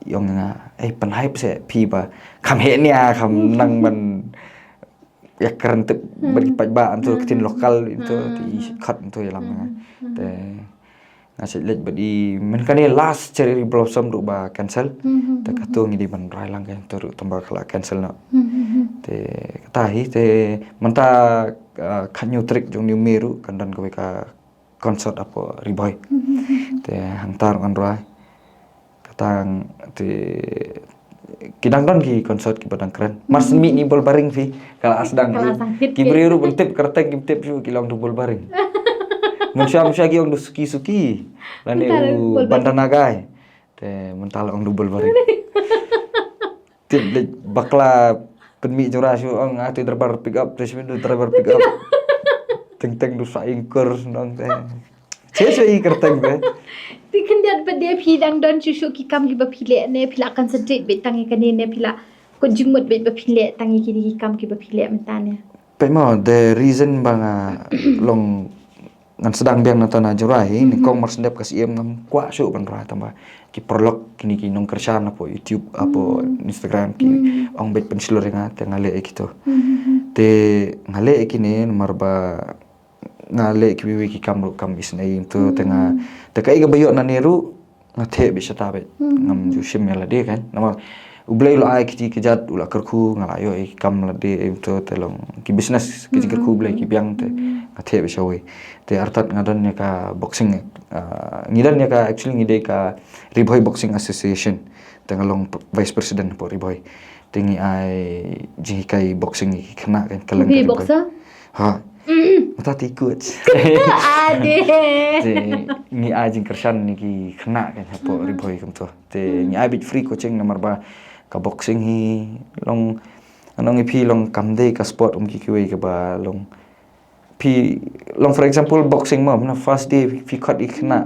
i ong nga, "Eh, pynhype se phi ba kham heh nia, kham nang ban ïa kren tip bad ki paidbah, anto ktien local, anto te i khot anto ïalam nga." Te nga shu leit bad i, mynta kane last Cherry Blossom ruh ba cancel. Te kato ngi dei ban rwai lang ka, anto ruh tangba ka la cancel noh. Te kata hi, te mynta, ah, khatñiew tarik jong une u May ruh kan don kawei ka concert hapoh Ri Bhoi. Te hangta ruh ngan rwai. Kata te ki dang don ki concert kiba dang kren. Mar shu mih ni Bol Baring phi, ka la sdang. Ka la sdang hit ki briew ruh ban tip kyrteng kim tip shuh, ki la ong du Bol Baring. Mynshuwa mynshuwa ki ong du Suki Suki. Lane u Banda Nagai. Te mynta la ong du Bol Baring. Tip leit bakla pynmih jong ra shu ong, ah, te driver pick up, te shu du driver pick up. Teng teng du sa ingkur nong te. Che shu i kyrteng te. Te khyndiat pat de phi dang don shuh shuh ki kam kiba phi leh ne phi la concentrate beit tang ïa kane ne phi la kut jingmut beit ba phi leh tang ïa kine ki kam kiba phi leh mynta ne? Peit mo, the reason ba nga long ngan sdang biang na tana jingrwai hi, nyngkong mar shu dep ka siem ngam kwah shuh ban rwai tangba ki paralok kine ki nongkyrshan hapoh YouTube, hapoh Instagram ki ong beit pynshlur ïa nga te nga leh ïa kito. Te nga leh ïa kine namar ba nga leh kiwei kiwei ki kam ruh kam isynei to te nga, te kaei kaba ïoh nane ruh nga theh beit shata beit. Ngam ju shim ïa lade kan. Namar U Blei u la ai kti kjat, u la kyrkhu, nga la ïoh ïa ki kam lade, em to te long ki business, ki jingkyrkhu U Blei ki biang te nga theh beit shawei. Te artat nga don ïa ka boxing, ah, ngi don ïa ka, actually ngi dei ka Ri Bhoi Boxing Association. Te nga long p-, vice president hapoh Ri Bhoi. Te ngi ai jinghikai boxing ïa ki khynnah kan, ka leng ka Ri Bhoi. Boxer? Ha. Mata ti coach. Ade. Te ngi ai jingkyrshan ïa ki khynnah kan hapoh Ri Bhoi kumto. Te ngi ai beit free coaching namar ba ka boxing hi long, ngan ong ïa phi long kam dei ka sport um ki kiwei kaba long. Phi long, for example, boxing mo, na first day phi khot ïa ki khynnah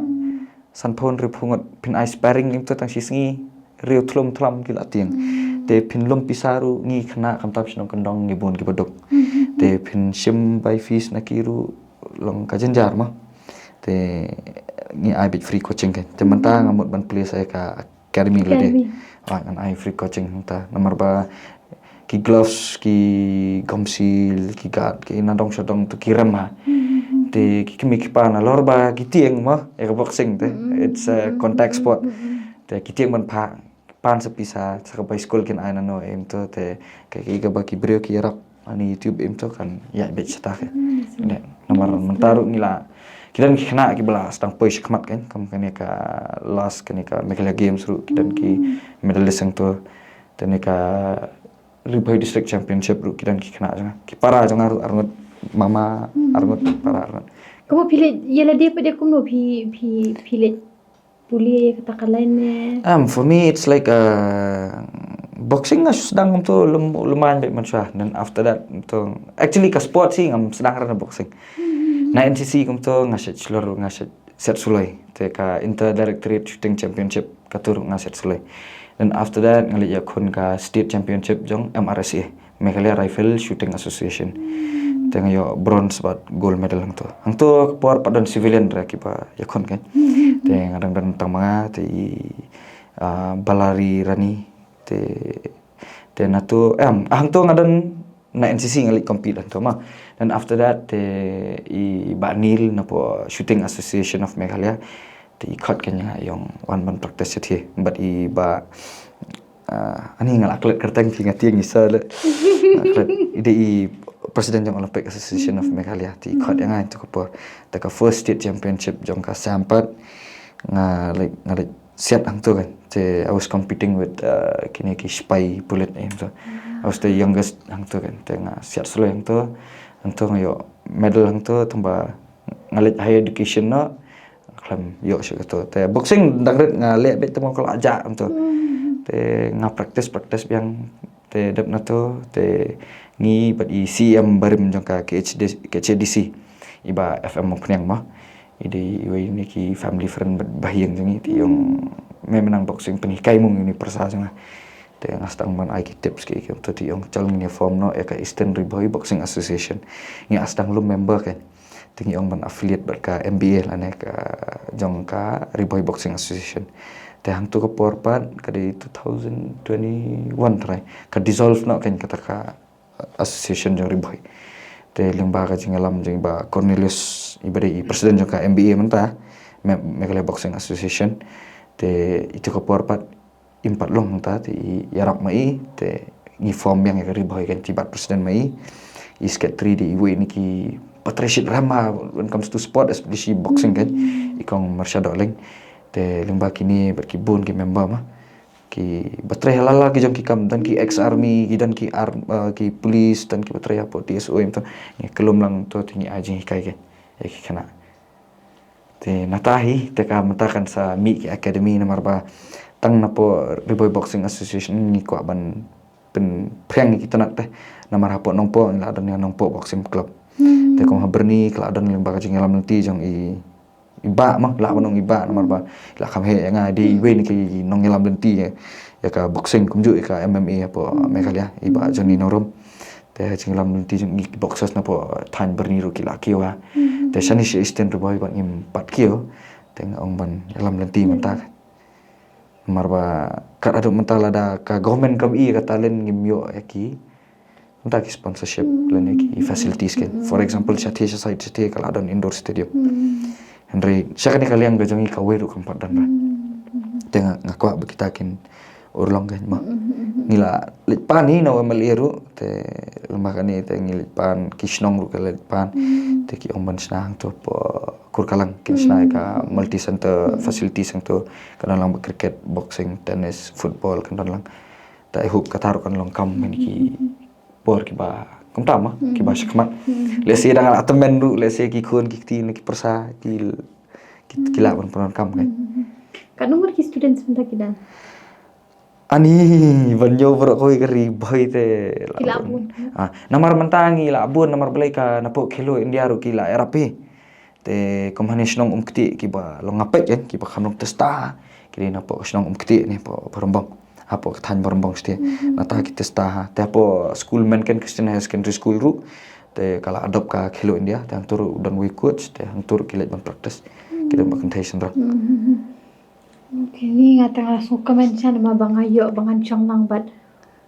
sanphew hynriewphew ngut, phin ai sparring ïa ki to tang shi sngi, hynriew thlum thlam ki la tieng. Te phin lum pisa ruh ngi khynnah khamtam shnong kyndong ngi bun kiba duk. Te phin shim bai fees na ki ruh long ka jynjar mo. Te ngi ai beit free coaching kan. Te mynta nga mut ban plie sa ïa ka academy lade. Academy. Ah, ngan ai free coaching hangta. Namar ba ki gloves, ki gumshield, ki guard, ki na dong sha dong to ki rem ha. Te ki kmie ki kpa nalor ba ki tieng mo, ïa ka boxing te. It's a contact sport. Te ki tieng ban phah, pan sa pisa, sa ka bai skul kin ai nano em to te, ka, ka, kaba ki briew ki ïarap ha YouTube em to kan ïaid beit shata ka. Namar mynta ruh ngi la, ki don ki khynnah kiba la sdang poi shakhmat kan, kum kane ka last kane ka Meghalaya Games ruh, ki don ki medalist hangto. Te ne ka Ri Bhoi District Championship ruh ki don ki khynnah jong nga. Ki para jong nga ruh arngut mama, arngut para arngut. Kumno phi leh, ïa lade pat de kumno phi, phi, phi leh pule ïa kata ka line ne? Um, for me, it's like, uh, boxing nga sdang kumto lum-, lum aiñ beit mynshuwa. Then after that, to, actually ka sport hi ngam sdang ruh na boxing. Na N C C kumto nga shet shlur, nga shet siat suloi. Te ka Inter Directorate Shooting Championship kato ruh nga siat suloi. Then after that nga leit ïakhun ka State Championship jong M R S A, Meghalaya Rifle Shooting Association. Te nga ïoh bronze bad gold medal hangto. Hangto ka por pat don civilian re kiba ïakhun kan. Te nga dang don tang ma nga te i, ah, Balari Rani te, te nato, em, hangto nga don na N C C nga leit compete hangto ma. Then after that te i Bah Neil napoh Shooting Association of Meghalaya te i khot kane ïa nga ong wan ban practice shathie. But i Bah, ah, ani nga la klet kyrteng phi nga tieng i sa le. Nga klet i dei i president jong Olympic Association of Meghalaya te i khot ïa nga hangto ka por. Te ka first state championship jong ka sem pat nga leit, nga leit siat hangto kan. Te I was competing with, uh, kine ki sipai pulit eh hangto. I was the youngest hangto kan. Te nga siat suloi hangto. Hangto nga ïoh medal hangto tang ba nga leit higher education noh. Khlem ïoh shuh kato. Te boxing dang rit nga leh beit tang ba ka la jah hangto. Te nga practice, practice biang. Te dep nato te ngi bad i C E M barim jong ka K H D, K H A D C, i Bah F M Mawphniang ma. I dei iwei na ki family friend bad bahaïing jong ngi te i ong me mynta boxing pynhikai mo ïa une u pyrsa jong nga. Te nga sdang ban ai ki tips ki, ki ong to te i ong chal ngin ïa form noh ïa ka Eastern Ri Bhoi Boxing Association. Ngi la sdang lum member kan. Te ngi ong ban affiliate bad ka M B A lane ka jong ka Ri Bhoi Boxing Association. Te hangto ka por pat ka dei two thousand twenty-one trai ka dissolve noh kan kata ka association jong Ri Bhoi. Te lyngba ka jingïalam jong i Bah Cornelius iba dei i president jong ka M B A mynta, Me-, Meghalaya Boxing Association. Te ito ka por pat im pat long hangta te i ïarap ma i te ngi form biang ïa ka Ri Bhoi kan, te i Bah president ma i. I secretary dei iwei na kiba trei shitrhem ha when it comes to sport, especially boxing kan, i Kong Marsha Dohling. Te lyngba kine bad ki bun ki member ma kiba trei ha la la ki jong ki kam, don ki ex army, ki don ki ar-, uh, ki police, don kiba trei hapoh T S O em to. Ngi kyllum lang to te ngi ai jinghikai kan ïa ki khynnah. Te nata hi te ka mynta kan sa mih ki academy namar ba tang napoh Ri Bhoi Boxing Association ngi kwah ban pynphriang ïa ki tnat te. Namar hapoh Nongpoh ngi la don ïa Nongpoh Boxing Club. Te kum ha Byrni ka la don lyngba ka jingïalam lynti jong i, i Bah ma, lah ban ong i Bah namar ba la kham heh ïa nga, dei iwei na ki nongïalam lynti ïa, ïa ka boxing kumjuh ïa ka M M A hapoh Meghalaya, i Bah Johnny Norum. Te ha jingïalam lynti jong ngi ki boxers napoh thaiñ Byrni ruh ki la kiew ha. Te shane sha Eastern Ri Bhoi ba ngim pat kiew. Te nga ong ban ïalam lynti mynta. Namar ba kat haduh mynta lada ka government kam i ka talent ngim ïoh ïa ki, mynta ki sponsorship lane ki facilities kan. For example, shatei sha side shatei ka la don indoor stadium. Hynrei sha kane ka liang ka jong ngi kawei ruh kam pat don ba. Te nga, nga kwah ba kita kin urlong kan ma. Ngi la leit pan hi na u M L A ruh te lem bad kane te ngi leit pan, ki shnong ruh ki la leit pan. Te ki ong ban shna hangto hapoh Kurkalang, kin shna ïa ka multi center facilities hangto, kan don lang ba cricket, boxing, tennis, football kan don lang. Te I hope kata ruh kan long kam ha kine ki por kiba kumta ma, kiba shakhmat. Lehse dang la tymmen ruh, lehse ki khun ki kti na ki pyrsa ki, ki, ki lah ban pyndonkam kan. Katno mar ki students mynta ki don? Ani ban ïoh baroh kawei ka Ri Bhoi te ki la bun. Ah, namar mynta ngi la bun namar balei ka napoh Khelo India ruh ki la ïarap hi. Te kum hane shnong Umktieh kiba long nga peit kan, kiba kham long testa. Ki dei napoh shnong Umktieh ne hapoh Barombong. Hapoh ka thaiñ Barombong shatei. Nata ki testa ha. Te hapoh school Menken Christian Higher Secondary School ruh te ka la adopt ka Khelo India, te hangto ruh don wei coach, te hangto ruh ki leit ban practice. Ki don ba kynthei shynrang. Okay, ni nga tang la sngewkmen sha namar ba nga ïoh ba ngan shong lang bad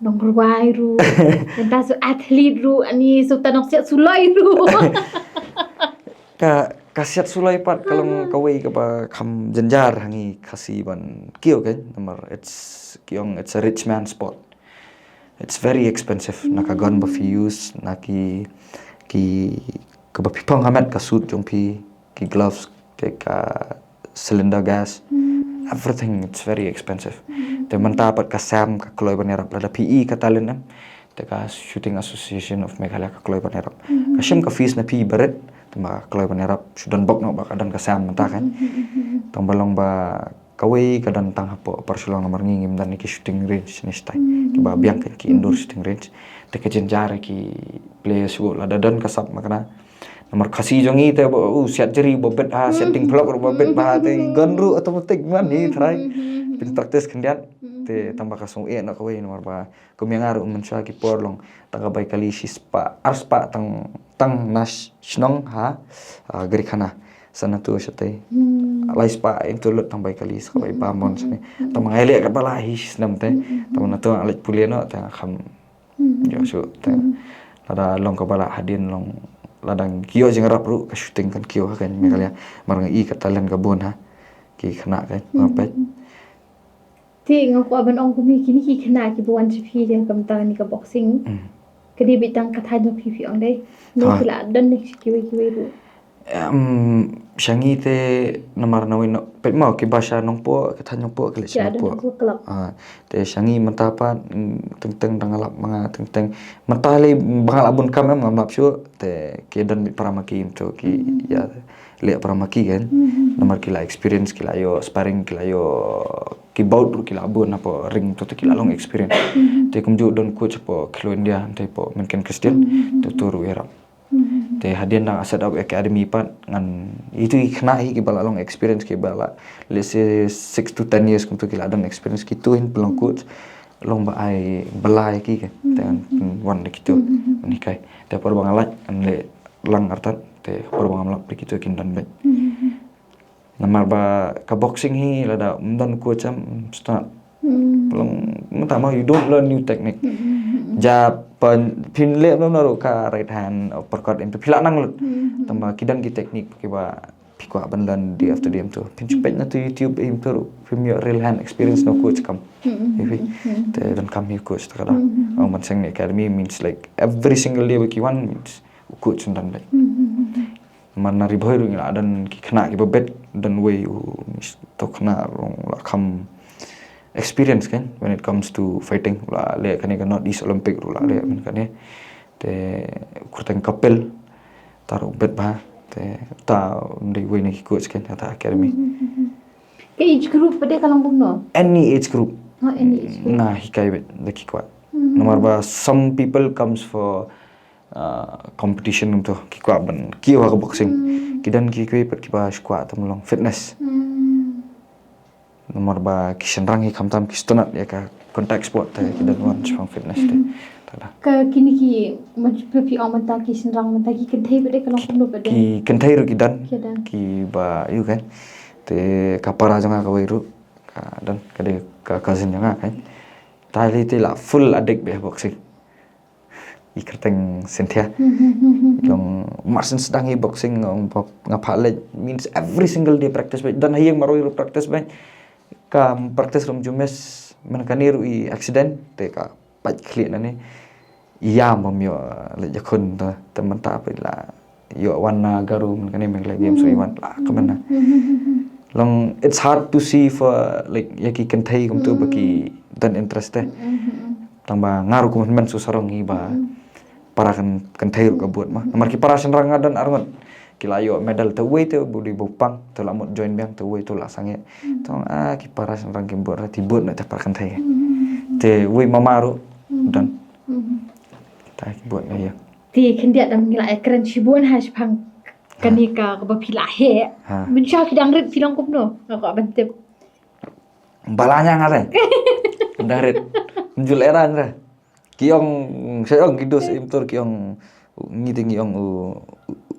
nongrwai ruh. Mynta shu athlete ruh, ani shu ta nongsiat suloi ruh. Ka, ka siat suloi pat ka long kawei kaba kham jynjar ha ngi Khasi ban kiew kan, namar it's, ki ong it's a rich man sport. It's very expensive. Na ka gun ba phi use, na ki, ki, kaba phi phong ha met, ka suit jong phi, ki gloves, ki ka cylinder gas. Everything, it's very expensive. Te mynta pat ka SAM ka kloi ban ïarap, lada phi i ka talent em, te ka Shooting Association of Meghalaya ka kloi ban ïarap. Ka shim ka fees na phi barit, te ma ka kloi ban ïarap, shu don bok noh ba ka don ka SAM mynta kan. Tang ba long ba kawei ka don tang hapoh Upper Shillong namar ngi ngim don ki shooting range ne shatai. Kiba biang kan ki indoor shooting range. Te ka jynjar ki players ruh lada don ka sap ma kane. Namar Khasi jong ngi te ba u siat jri ba bit ha, siat dieng phlok ruh ba bit ba te gun ruh automatic man hi trai. Pyn practice khyndiat. Te tang ba ka song eh na kawei namar ba kum ïa nga ruh mynshuwa ki por long tang ka bai kali shi spah, ar spah tang, tang na sh-, shnong ha, ah, Garikhana. Sa na tu shatai. Lai spah into lut tang bai kali sa ka bai ba mon sani. Tang ba ngai leh ka bala hi snem te. Tang ba na tu leh pule no tang kham. Ïoh shu te. Lada long ka bala hadien long lada ki ïoh jing rap ruh ka shooting kan kiew ha kan Meghalaya. Mar nga i ka talent ka bun ha. Ki khynnah kan nga peit. Te nga kwah ban ong kum hi kine ki khynnah kiba wan sha phi ïa ka bynta kane ka boxing. Ka dei beit tang ka thaiñ jong phi phi ong dei. Ne ki la don ne kiwei kiwei ruh. Em, sha ngi te namar nawei no peit mo kiba sha Nongpoh, ka thaiñ Nongpoh ka leh sha Nongpoh. Te sha ngi mynta pat, mm, teng teng dang lap ma nga teng teng. Mynta lei ba nga la bun kam em ngam lap shuh te ki don beit para ma ki mynta ki ïa leh para ma ki kan. Namar ki la experience, ki la ïoh sparring, ki la ïoh ki bout ruh ki la bun hapoh ring tu te ki la long experience. Te kumjuh don coach hapoh Khelo India te hapoh Menken Christian te tu ruh ïarap. Te hadien dang set up academy pat ngan itu i khynnah hi kiba la long experience kiba la, let's say, six to ten years kumtu ki la don experience kitu hin pynlong coach long ba ai blai ki ke te ngan wan da kitu ngan hikai. Te por ba nga lait ngan leh lang artat te por ba ngam lap da kitu kin don beit. Namar ba ka boxing hi lada ym don coach em start. Long mynta ma you don't learn new technique. Ja pan phin leh no na ruh ka right hand uppercut em phi la nang lut. Tang ba ki don ki technique kiba phi kwah ban learn day after day em tu. Phin shu peit na tu YouTube em tu ruh phim ïoh real hand experience no coach kam. Te don kam hi coach ta ka da. Ong Manseng Academy means like every single day ba ki wan means u coach un don beit. Namar na Ri Bhoi ruh ngi la don ki khynnah kiba bit, don wei u Mister Khynnah ruh la kham experience kan when it comes to fighting, la leh kane ka North East Olympic ruh la leh man kane. Te u kyrteng Kapil ta ruh bit bha, te ta dei wei na ki coach kan ta academy. Ka age group pat de ka long kumno? Any age group. Oh, any age group. Nga hikai beit da ki kwah. Namar ba some people comes for uh, competition kumtu ki kwah ban kiew ha ka boxing. Ki don ki kwah pat kiba shu kwah tam long fitness. Namar ba ki shynrang hi khamtam ki stunat ïa ka contact sport te ki don wan shaphang fitness te. Tada. Ka kine ki man phi ong mynta ki shynrang mynta ki kynthei pat de ka long kumno pat de? Ki kynthei ruh ki don. Ki don. Kiba ïu kan. Te ka para jong nga kawei ruh ka don ka dei ka cousin jong nga kan. Ta lei te la full addict beit boxing. I kyrteng Cynthia. Long mar syn sdang i boxing nga ong pop nga pha leh means every single day practice beit. Don ha ïing marwei ruh practice beit. Ka practice ruh ym ju miss man kane ruh i accident te ka pait khlieh na ne. I ïam bym ïoh leh jakhun te te mynta peit la ïoh wan na Garo man kane Meghalaya Games ruh i wan la ka mynta. Long it's hard to see for like ïa ki kynthei kumtu ba ki don interest te. Tang ba nga ruh kum hynmen su sarong hi ba para kan kynthei ruh ka bud ma. Namar ki para shynrang nga don arngut ki la ïoh medal te wei te bu dei bu pang te la mut join biang te wei te la sangeh. Tang ah ki para shynrang ki bud ra ti bud na te para kynthei. Te wei mama ruh don. Ta ki bud na ïa. Te khyndiat dang ngi la ïa kren shibun ha shaphang kane ka kaba phi la heh. Mynshuwa phi dang rit phi long kumno? Nga kwah ban tip. Ba la ñiang re. Dang rit. Ym ju lehrain re. Ki ong, sa ong ki dos im tur ki ong ngi te ngi ong u,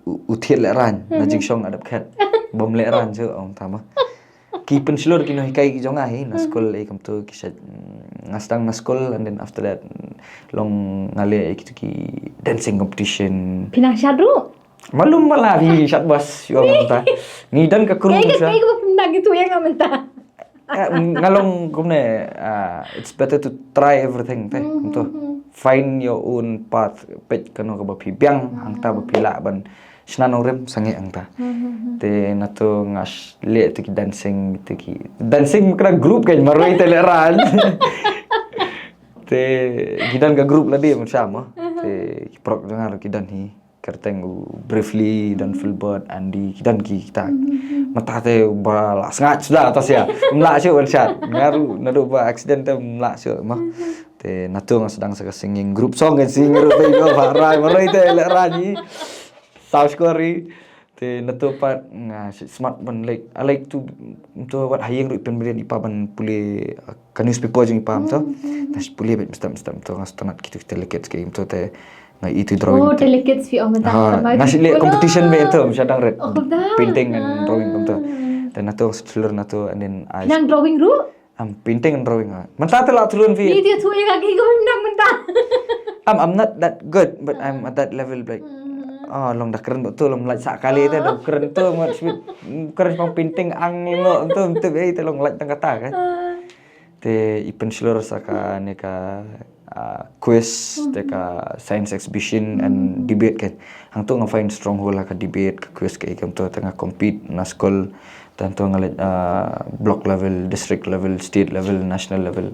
u, u thied lehrain na jingshong adep khet. Bym lehrain sa ong tama. Ki pynshlur ki nonghikai ki jong nga hi na skul ei kumtu ki sha, nga sdang na skul and then after that long nga leh ei kitu ki dancing competition. Phi nang shad ruh? Malum bala phi shad bas ïa nga mynta. Ngi don ka crew. Kaei ka, kaei kaba phi nang kitu ïa nga mynta? Eh, nga long kumne, ah, it's better to try everything te. Kumtu. Find your own path, peit kano kaba phi biang hangta ba phi lah ban Shna nongrim sangeh hangta. Te nato nga leh te ki dancing, te ki dancing kra group kan marwei te leh ran. Te ki don ka group lade man sham. Te ki prok jong nga ruh ki don hi. Kyrteng u Briefly, don Philbert, Andy, ki don ki kita. Mata te ba la sngat suda atas ya. Mla shu wan shat. Nga ruh naduh ba accident te mla shu ma. Te nato nga sdang sa ka singing group song kan sing ruh te ba rai marwei te leh ran hi. South Korea. Te nato pat nga smat ban like, I like to to wat hayeng ruh pen merian ipa ban pule ka newspaper jong ipa to. Nas pule bet mstam mstam to nga stanat kitu delegates ke im to te nga itu drawing. Oh, delegates fi om ta. Nga sile competition be to msha dang red. Painting and drawing to. Te nato shlur nato and then I nang drawing ruh? Am painting and drawing ha. Mynta te la tulun fi. Ni dia tu yang kaki kau nak mynta. I'm I'm not that good, but I'm at that level like. Ah, long da kren tu long like sa kali te da kren tu mat sweet. Kren pang painting ang lo tu tu be te long like tang kata kan. Te i pynshlur sa ka ne ka ah, quiz, te ka science exhibition and debate kan. Hangtu nga find stronghold ha ka debate, ka quiz ka ikem tu te nga compete na school. Tanto nga leh ah, block level, district level, state level, national level.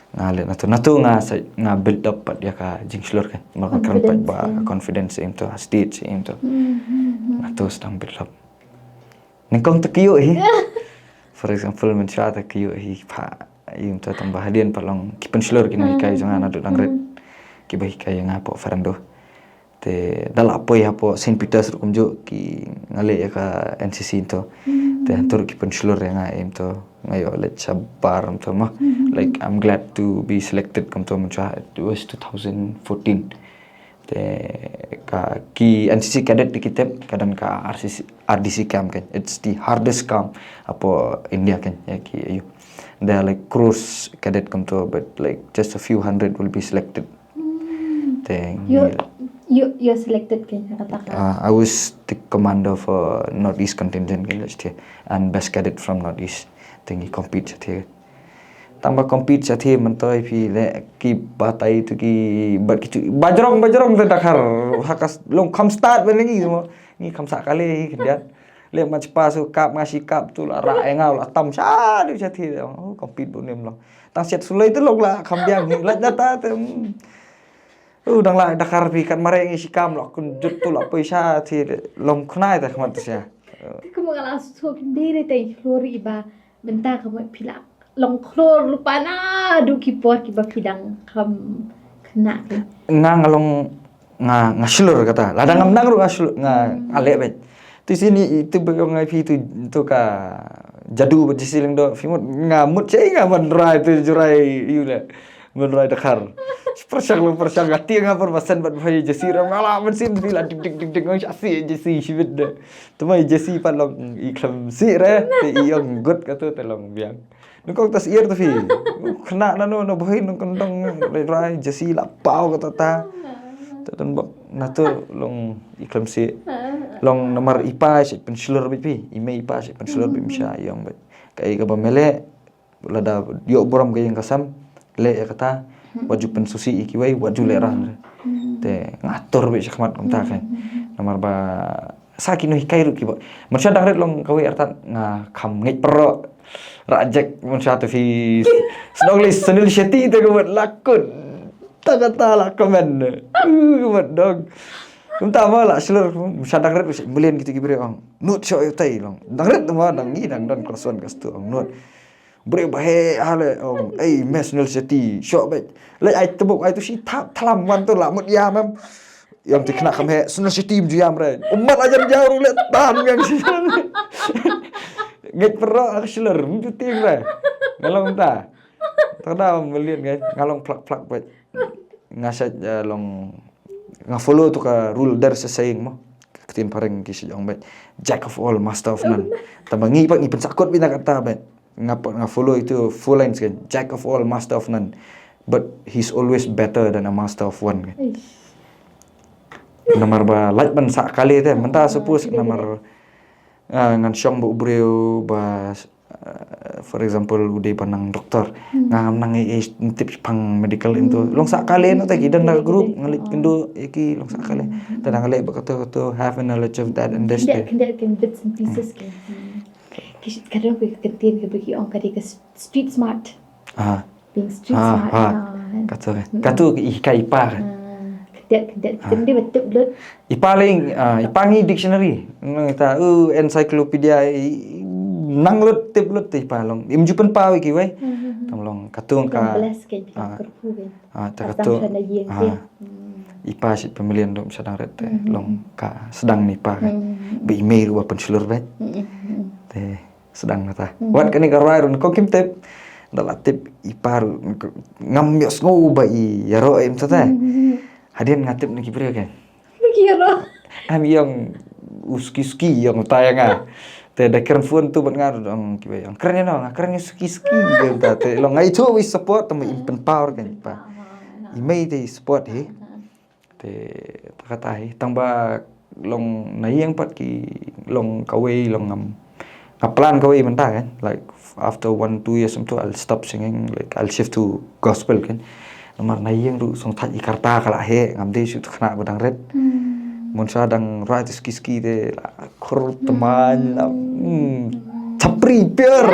Nga leh nato nato nga sa nga build up pat ya ka jingshlur kan. Ba ka kren pat ba confidence im tu, stage im tu. Nato sdang build up. Nyngkong te kyiuh hi. For example, mynshuwa te kyiuh hi pha im to tang ba hadien pat long ki pynshlur ki nonghikai jong nga naduh dang rit. Ki ba hikai nga hapoh Fernando. Te da la poi hapoh Saint Peter's ruh kumjuh ki nga leh ya ka N C C to. Te hantur ki pynshlur ya nga im to nga ïoh leh shabar im to ma. Like I'm glad to be selected kumto mynshuwa. It was two thousand fourteen. Te ka ki N C C cadet di ki tip ka don ka R C C, R D C camp kan. It's the hardest camp hapoh India kan. Ya ki ayu. There are like crores cadet kumto but like just a few hundred will be selected. Te You you you're selected kan kata ka. Uh, I was the commander for Northeast contingent kan, and best cadet from Northeast. Te ngi compete sa te. Tang ba compete sa te myntoi phi leh ki batai tu ki bat ki tu bajrong bajrong te dakhar hakas long kham start ba ngi mo ngi kham sa kali hi khyndiat. Leh mach pa su kap nga shi kap tu la ra e nga la tam sha du sa te. Oh, compete bu nem long. Tang siat sulai tu long la kham biang hi la data te. Uh, dang la dakhar phi kat mare ngi shi kam la kun jut tu la poi sa te long khnai te khmat te sa. Te kumba nga la suk dei dei te hlur i ba mynta ka mut phi la long khlur lypa naduh ki por kiba phi dang kham khynnah. Nga nga long nga nga shlur kata. Lada ngam nang ruh nga shlur nga nga leh beit. Tu sini itu ba ong ai phi tu tu ka jadu ba jisi leng do phi mut nga mut sei nga ban rai tu jurai yu le. Ban rai dakhar. Pershang long pershang ka tieng nga perbasan bat bhai jisi ram nga la ban sin phi la dik dik dik dik ngong sha si jisi shibit de. Tuma i Jesse pat long i khlem sih re te i ong gut katu te long biang. Nukong tas ir tu phi. Kena nanu na bohin nung kendong le rai Jesse la pau kata ta. Te don bok natu long i khlem sih. Long namar i pa sih penshlur bit phi. I mei i pa sih penshlur bit misha i ong bit. Ka i ka ba mele lada ïoh burom ka ïing ka sem leh ïa kata wat ju pynsusi ïa kiwei wat ju leh rang. Te nga atur beit shakhmat kumta kai namar ba sa ki nonghikai ruh kiba mynshuwa dang rit long kawei artat nga kham ngeit pyrro rajek mynshuwa tu phi snong lei Sunil Shetty te ka wat lakut ta kata la comment wat dong kumta ma la shlur mynshuwa dang rit ruh mlien kitu ki briew ong nut sho ïa tai long dang rit ma dang ngi dang don klas wan klas tu ong nut Bre ba he hale ong ei mes nel seti shok bek. Lei ai tebok ai tu shi thap thlam wan tu la mut yam em. Yam ti khna kham he snel seti mju yam re. Umat ajan jaru le tan yang shi. Ngek perra ak shiler mju ting re. Ngalong ta. Tada melian ngai ngalong plak plak bek. Nga sa long nga follow tu ka rule there is a saying mo. Ka ktien phareng ki sa ong bek jack of all master of none. Tama ngi pat ngi pensakot bina kata bek. Nga nga follow itu four lines kan jack of all master of none. But he's always better than a master of one kan. Namar ba lait ban sa kali te menta suppose namar ngan shong ba ubreu ba Uh, for example, u dei ban nang doktor, nga ngam nang ïa tip shaphang medical, into long sah kali noh, te ki don da group, nga leit kynduh ïa ki long sah kali. Te dang leh ba kato kato, have a knowledge of that industry. Khyndiat, khyndiat ki bits and pieces ki. Ki kadang ki kyntien ki ba ki ong ka dei ka street smart. Ah. Being street Ah, smart. ah. Ah. Kato kan. Kato i ka i pa kan. Khyndiat, khyndiat. Khyndiat ba tip lut. I pa lei, ah, i pa ngi dictionary. Nang ta, uh, encyclopedia, i, nang lut tip lut te i pa long. Im ju pynpaw ïa kiwei. Tam long kato ka. Bless ka, ka kyrkhu ka. Ah, ta Ka kato. Sdang sha na ïing Ah. te. I pa shi pamilian dum sdang ret te. Long ka sdang ni pa kan. Ba i mei ruh ba pynshlur beit. Te sdang na ta. Wat kane ka rwai ruh ko kim tip. Da la tip i pa ruh ngam ïohsngew ba i ïaroh im ta te. Hadien nga tip na ki briew kan. Ki ïaroh. Am ïong u suki suki ïong ta ïa nga. Te da kren phone tu bad nga ruh ong kiwei ong kren ïa no, nga kren ïa suki suki ïong ta te long nga ithuh i support tang ba im pynpaw kan i pa. I mei te i support hi. Te ta kata hi tang ba long na ïing pat ki long kawei long ngam, nga plan kawei mynta kan, like after one two years something I'll stop singing, like I'll shift to gospel kan. Namar na ïing ruh sngewthuh i ka rta ka la heh, ngam dei shuh tu khynnah ba dang rit. Mynta dang rwai tu suki suki te la khur tymmen la, hmm, chapri pier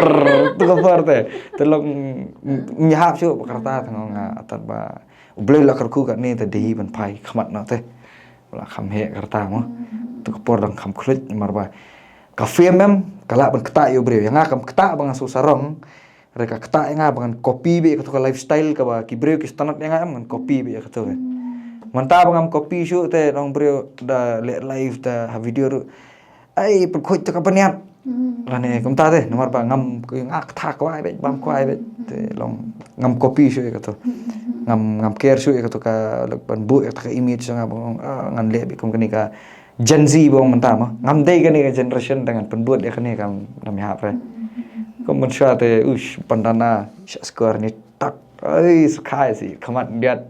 tu ka por te. Te long, mm, ngi hap shuh ba ka rta te nga ong nga, atan ba U Blei la kyrkhu katne te dei ban phai khmat noh te. La kham heh ka rta mo. Tu ka por dang kham khluit namar ba ka fame em ka lah ban ktah ïa u briew. Ïa nga kam ktah ba nga shu sarong. Re ka ktah ïa nga ba ngan copy beit ïa kato ka lifestyle kaba ki briew ki sngewtynnat ïa nga em ngan copy beit ïa kato ka. Mynta ba ngam copy shuh te nong briew da leh live da ha video ruh. Ai, pynkhuid te ka bniat. Lane kumta te namar ba ngam, nga ktah kwai beit, bam kwai beit. Te long ngam copy shuh ïa kato. Ngam, ngam care shuh ïa kato ka, like, ban buh ïa kato ka image nga ba, ah, ngan leh beit kum kane ka Gen Z ba ong mynta mo. Ngam dei kane ka generation da ngan pynbud ïa kane ka, ngam ïahap re. Kum mynshuwa te, ush, bandana, sha skor ni tak. Ai, sukhai si, khmat diat.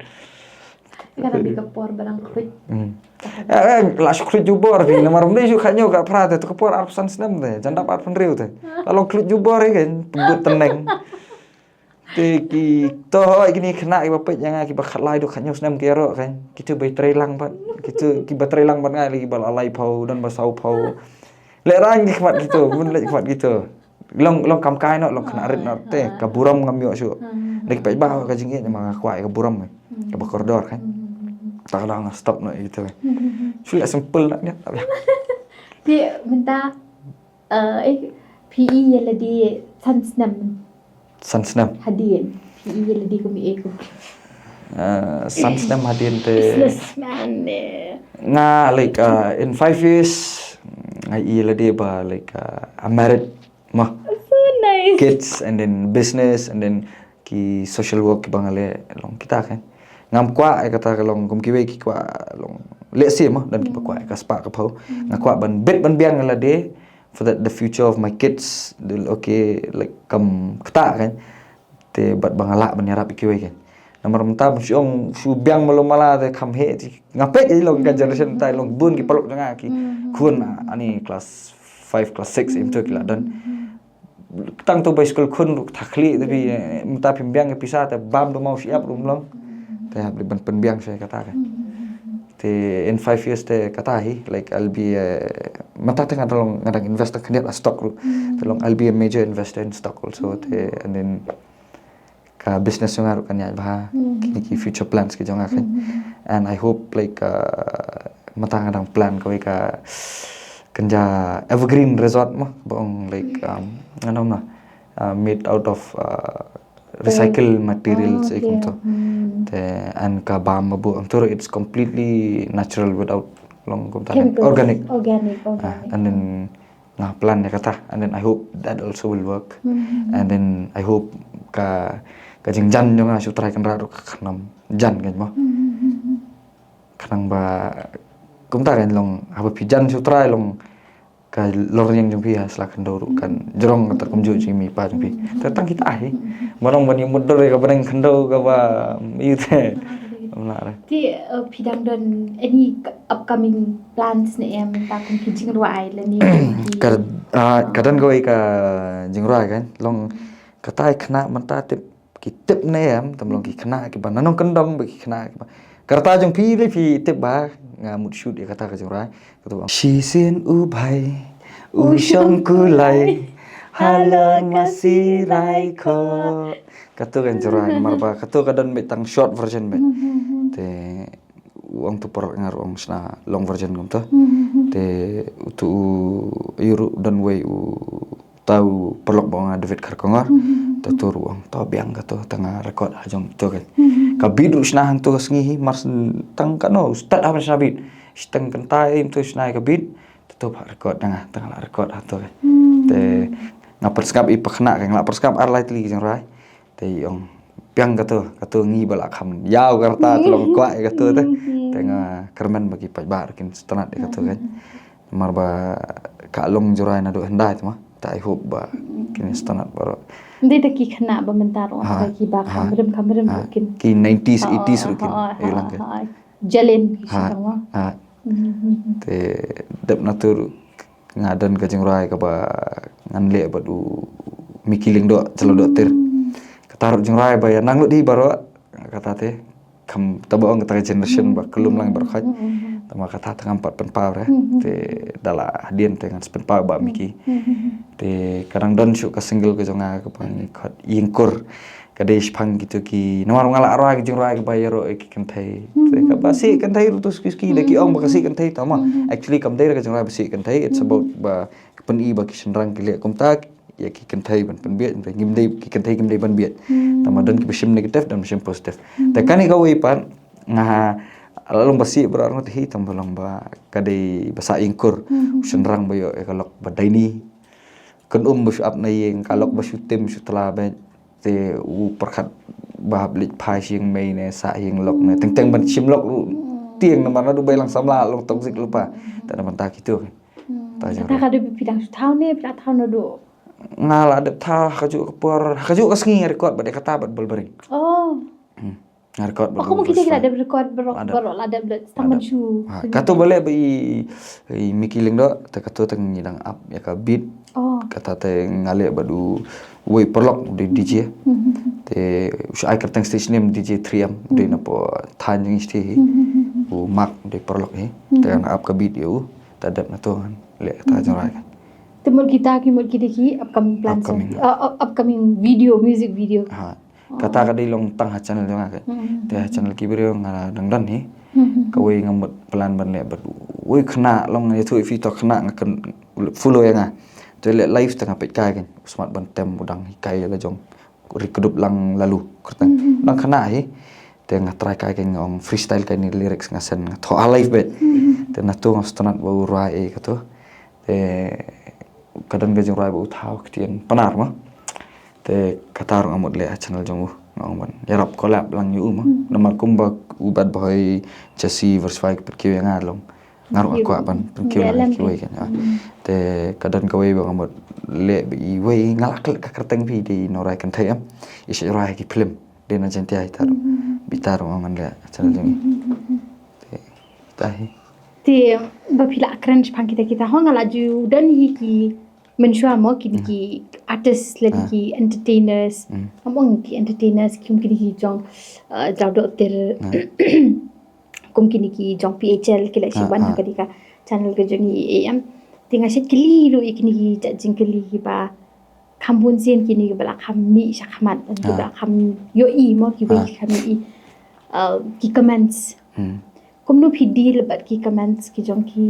Ka dang dei ka por ba dang khluit. Hmm. Eh, eh, la shu khluit jubor phi, namar ym dei shu khat hynñiew khat phra te, to ka por arphew san snem te, jan dap arphew hynriew te. La long khluit jubor hi kan, pynbud tneng. Te ki, to hoi kine khynnah kiba peit ïa nga kiba khatlai duk khat hynñiew snem ki ïaroh kan, kito ba trei lang pat, kito kiba trei lang pat nga la kiba la laiphew, don ba sawphew. Lehraiñ ki khmat kito, bun leh khmat kito. Long, long kam kai noh, long khynnah rit noh te, ka burom ngam ïoh shuh. Dei ki peit ba ka jingïeit namar nga kwah ïa ka burom. Kaba kordor kan. Ta ka dang stop noh ïa kito. Shu leh simple noh ïa. Te mynta, eh, eh, phi ïa lade san snem. San snem. Hadien. Phi ïa lade kum eh kum. Eh, san snem hadien te. Businessman ne. Nga, like, uh, in five years nga ïa lade ba, like, uh, I'm married. Mo. So nice. Kids and then business and then ki social work kiba nga leh long kita kan. Ngam kwah ïa kata ka long kum kiwei ki kwah long lehse mo, don kiba kwah ïa ka spah ka phew. Nga kwah ban bit ban biang ïa lade for that the future of my kids they'll okay, like, kam kata kan. Te bad ba nga lah ban ïarap ïa kiwei kan. Namar mynta ban shu ong shu biang malu mala te kham heh te. Nga peit ïa long ka generation mynta long bun ki paralok jong nga ki khun ani class five class six im to ki la don. Tang to bai skul khun ruh tha khlieh te phi mynta phim biang ki pisa te bam do mau siap rum long. Te hap ban pynbiang sha kata kan. Te in five years te kata hi, like, I'll be a, mynta te nga dang long, nga dang invest khyndiat ha stock ruh. Te long I'll be a major investor in stock also. Te and then ka business jong nga ruh kan ïaid bha. Kine ki future plans ki jong nga kan. And I hope, like, uh, mynta nga dang plan kawei ka kynja Evergreen Resort mo, ba ong, like, um, nga ong na, uh, made out of, uh, recycle materials, eh, kumto. Te and ka bam ba bu ong turu it's completely natural without long kumta organic. Organic, Ah, organic. And then nga plan ïa kata and then I hope that also will work. And then I hope ka, ka jingjan jong nga shu trai kan ruh ka khnang jan kan mo. Khnang ba kumta kan long haba phi jan shu trai long ka lorniang jong phi ha sla khyndew ruh kan jrong kata kumjuh jong i mei i pa jong phi. Te tang kita hi. Ba long ban ïa mutdur ïa ka bneng khyndew kaba ïa te. Ym lah re. Te, uh, phi dang don any upcoming plans ne em, mynta kum ki jingrwai lane ki Ka Ah, ka don kawei ka jingrwai kan long kata i khynnah mynta tip ki tip ne em tam long ki khynnah kiba na nongkyndong ba ki khynnah kiba ka rta jong phi le phi tip ba nga mut shoot ïa kata ka jingrwai. Kata ba shisien u bai u shong kulai halor masi rai kho. Kata kan jingrwai namar ba kata ka don beit tang short version beit. Te u ong tu por nga ruh ong shna long version kumta. Te utu u yuru don wei u tau perlok ba ong David Kharkongor. Te tu ruh ong to biang ka tu tanga record ha jong tu kan. Ka beat ruh shna hang tu ka sngi hi mar tang ka no start ha ban shna beat. Steng kentai im tu shna ka beat. Te tu pha record tanga tanga la record ha tu kan. Te nga perskap i pakhna kan la perskap ar lai tli jong rai. Te ong piang katu katu ngi ba la kham ïaw ka rta te long kwah ïa katu te. Te nga kyrmen ba ki paidbah ruh kin sngewtynnat ïa katu kan. Namar ba ka long jurai naduh hyndai te ma. Te I hope ba kin sngewtynnat baroh. Ndei te ki khynnah ba mynta ruh ha ki ba kham rim kham rim ruh kin ki nineties eighties ruh kin ïa lang kan. Jalen ki ha. Te dep na tu ruh nga don ka jingrwai kaba ngan leh bad u Mickey Lyngdoh Jyllodoktir. Kata ruh jingrwai ba ïa nang lut hi baroh kata te kam taba ong kata ka generation ba ka lum lang baroh khat. Tama kata te ngam pat pynpaw re te da la hadien te ngan pynpaw ba Mickey. Te ka dang don shuh ka single ka jong nga kaba ngi khot Ïingkur. Ka dei shaphang kitu ki namar nga la rwai ki jingrwai kaba ïaroh ïa ki kynthei. Te kaba sih kynthei ruh tu suki suki da ki ong ba ka sih kynthei tama. Actually kam dei ka jingrwai ba sih kynthei, it's about ba ka pyni ba ki shynrang ki leh kumta ïa ki kynthei ban pynbieit, ngim dei ki kynthei kim dei ban bieit. Tama don kiba shim negative don shim positive. Te kane kawei pat nga la long ba sih ba rwai hi tama long ba ka dei ba sah Ïingkur. Shynrang ba ïoh ïa ka lok ba dei ni. Kan um ba shu ap na ïing ka lok ba shu tim shu tla ba te u pyrkhat ba hap leit phai sha ïing mei ne sah ïing lok ne teng teng ban shim lok ruh tieng namar naduh ba i lang samla long toxic lypa. Te na mynta kitu kan. Ta jong kata ka dei phi dang shu thaw ne phi la thaw naduh. Nga la dep thaw ha kajuh ka por ha kajuh ka sngi nga record bad ïa kata bad Bulbering. Oh. Nga record bad Bulbering. Aku mungkin kita la dep record baroh baroh la dep let tang ban shu. Katu ba leh ba i Mickey Lyngdoh te katu te ngi dang ap ïa ka beat. Kata te nga leh bad u wei paralok u dei D J. Te u shu ai kyrteng stage name D J three M u dei na po than jong ngi stage hi. U Mark u dei paralok hi. Te nga ap ka beat ïa u. Ta dep na tu ngan leh kata jong rai kan. Te mut kita ki mut ki dei ki upcoming plans. Upcoming. Uh, up- upcoming video, music video. Ha. Kata ka dei long tang ha channel jong nga kan. Te ha channel ki briew nga dang don hi. Kawei nga mut plan ban leh bad wei khynnah long nga ïathuh ïa phi to khynnah nga kan follow ïa nga. Te leh live te nga peit kai kan. U smat ban tem u dang hikai la jong. Ri kdup lang lalu kyrteng. Dang khynnah hi. Te nga try kai kai nga ong freestyle kai ni lyrics nga send nga thoh ha live beit. Te na tu nga sngewtynnat ba u rwai ei katu. Te ka don ka jingrwai ba u thaw ktien Pnar ma. Te kata ruh nga mut leh ha channel jong u nga ong ban ïarap collab lang ïa u ma. Namar kumba u Bad Boy Jesse versus Fai ka pynkiew ïa nga long. Nga ruh nga kwah ban pynkiew ïa kiwei kan. Te ka don kawei ba nga mut leh ba iwei nga la klet ka kyrteng phi dei Norai Kynthei em. I shait rwai ha ki film dei na Jaiñtia hi ta ruh. Bita ruh nga ngan leh channel jong i. Te ta hi. Te ba phi la kren shaphang kita kita ho nga la ju don hi ki mynshuwa mo kini ki artist lane ki entertainers. Ngam ong ki entertainers ki kum kini ki jong uh, Jyllodoktir. Kum kini ki jong P H L ki la shi wan ha ka dei ka channel ka jong i A M. Te nga shu kylli ruh ïa kini ki jait jingkylli kiba kham bun sien kini kiba la kham mih shakhmat kiba la kham ïohi mo kiba ki kham ïohi uh, ki comments. Kumno phi deal bad ki comments ki jong ki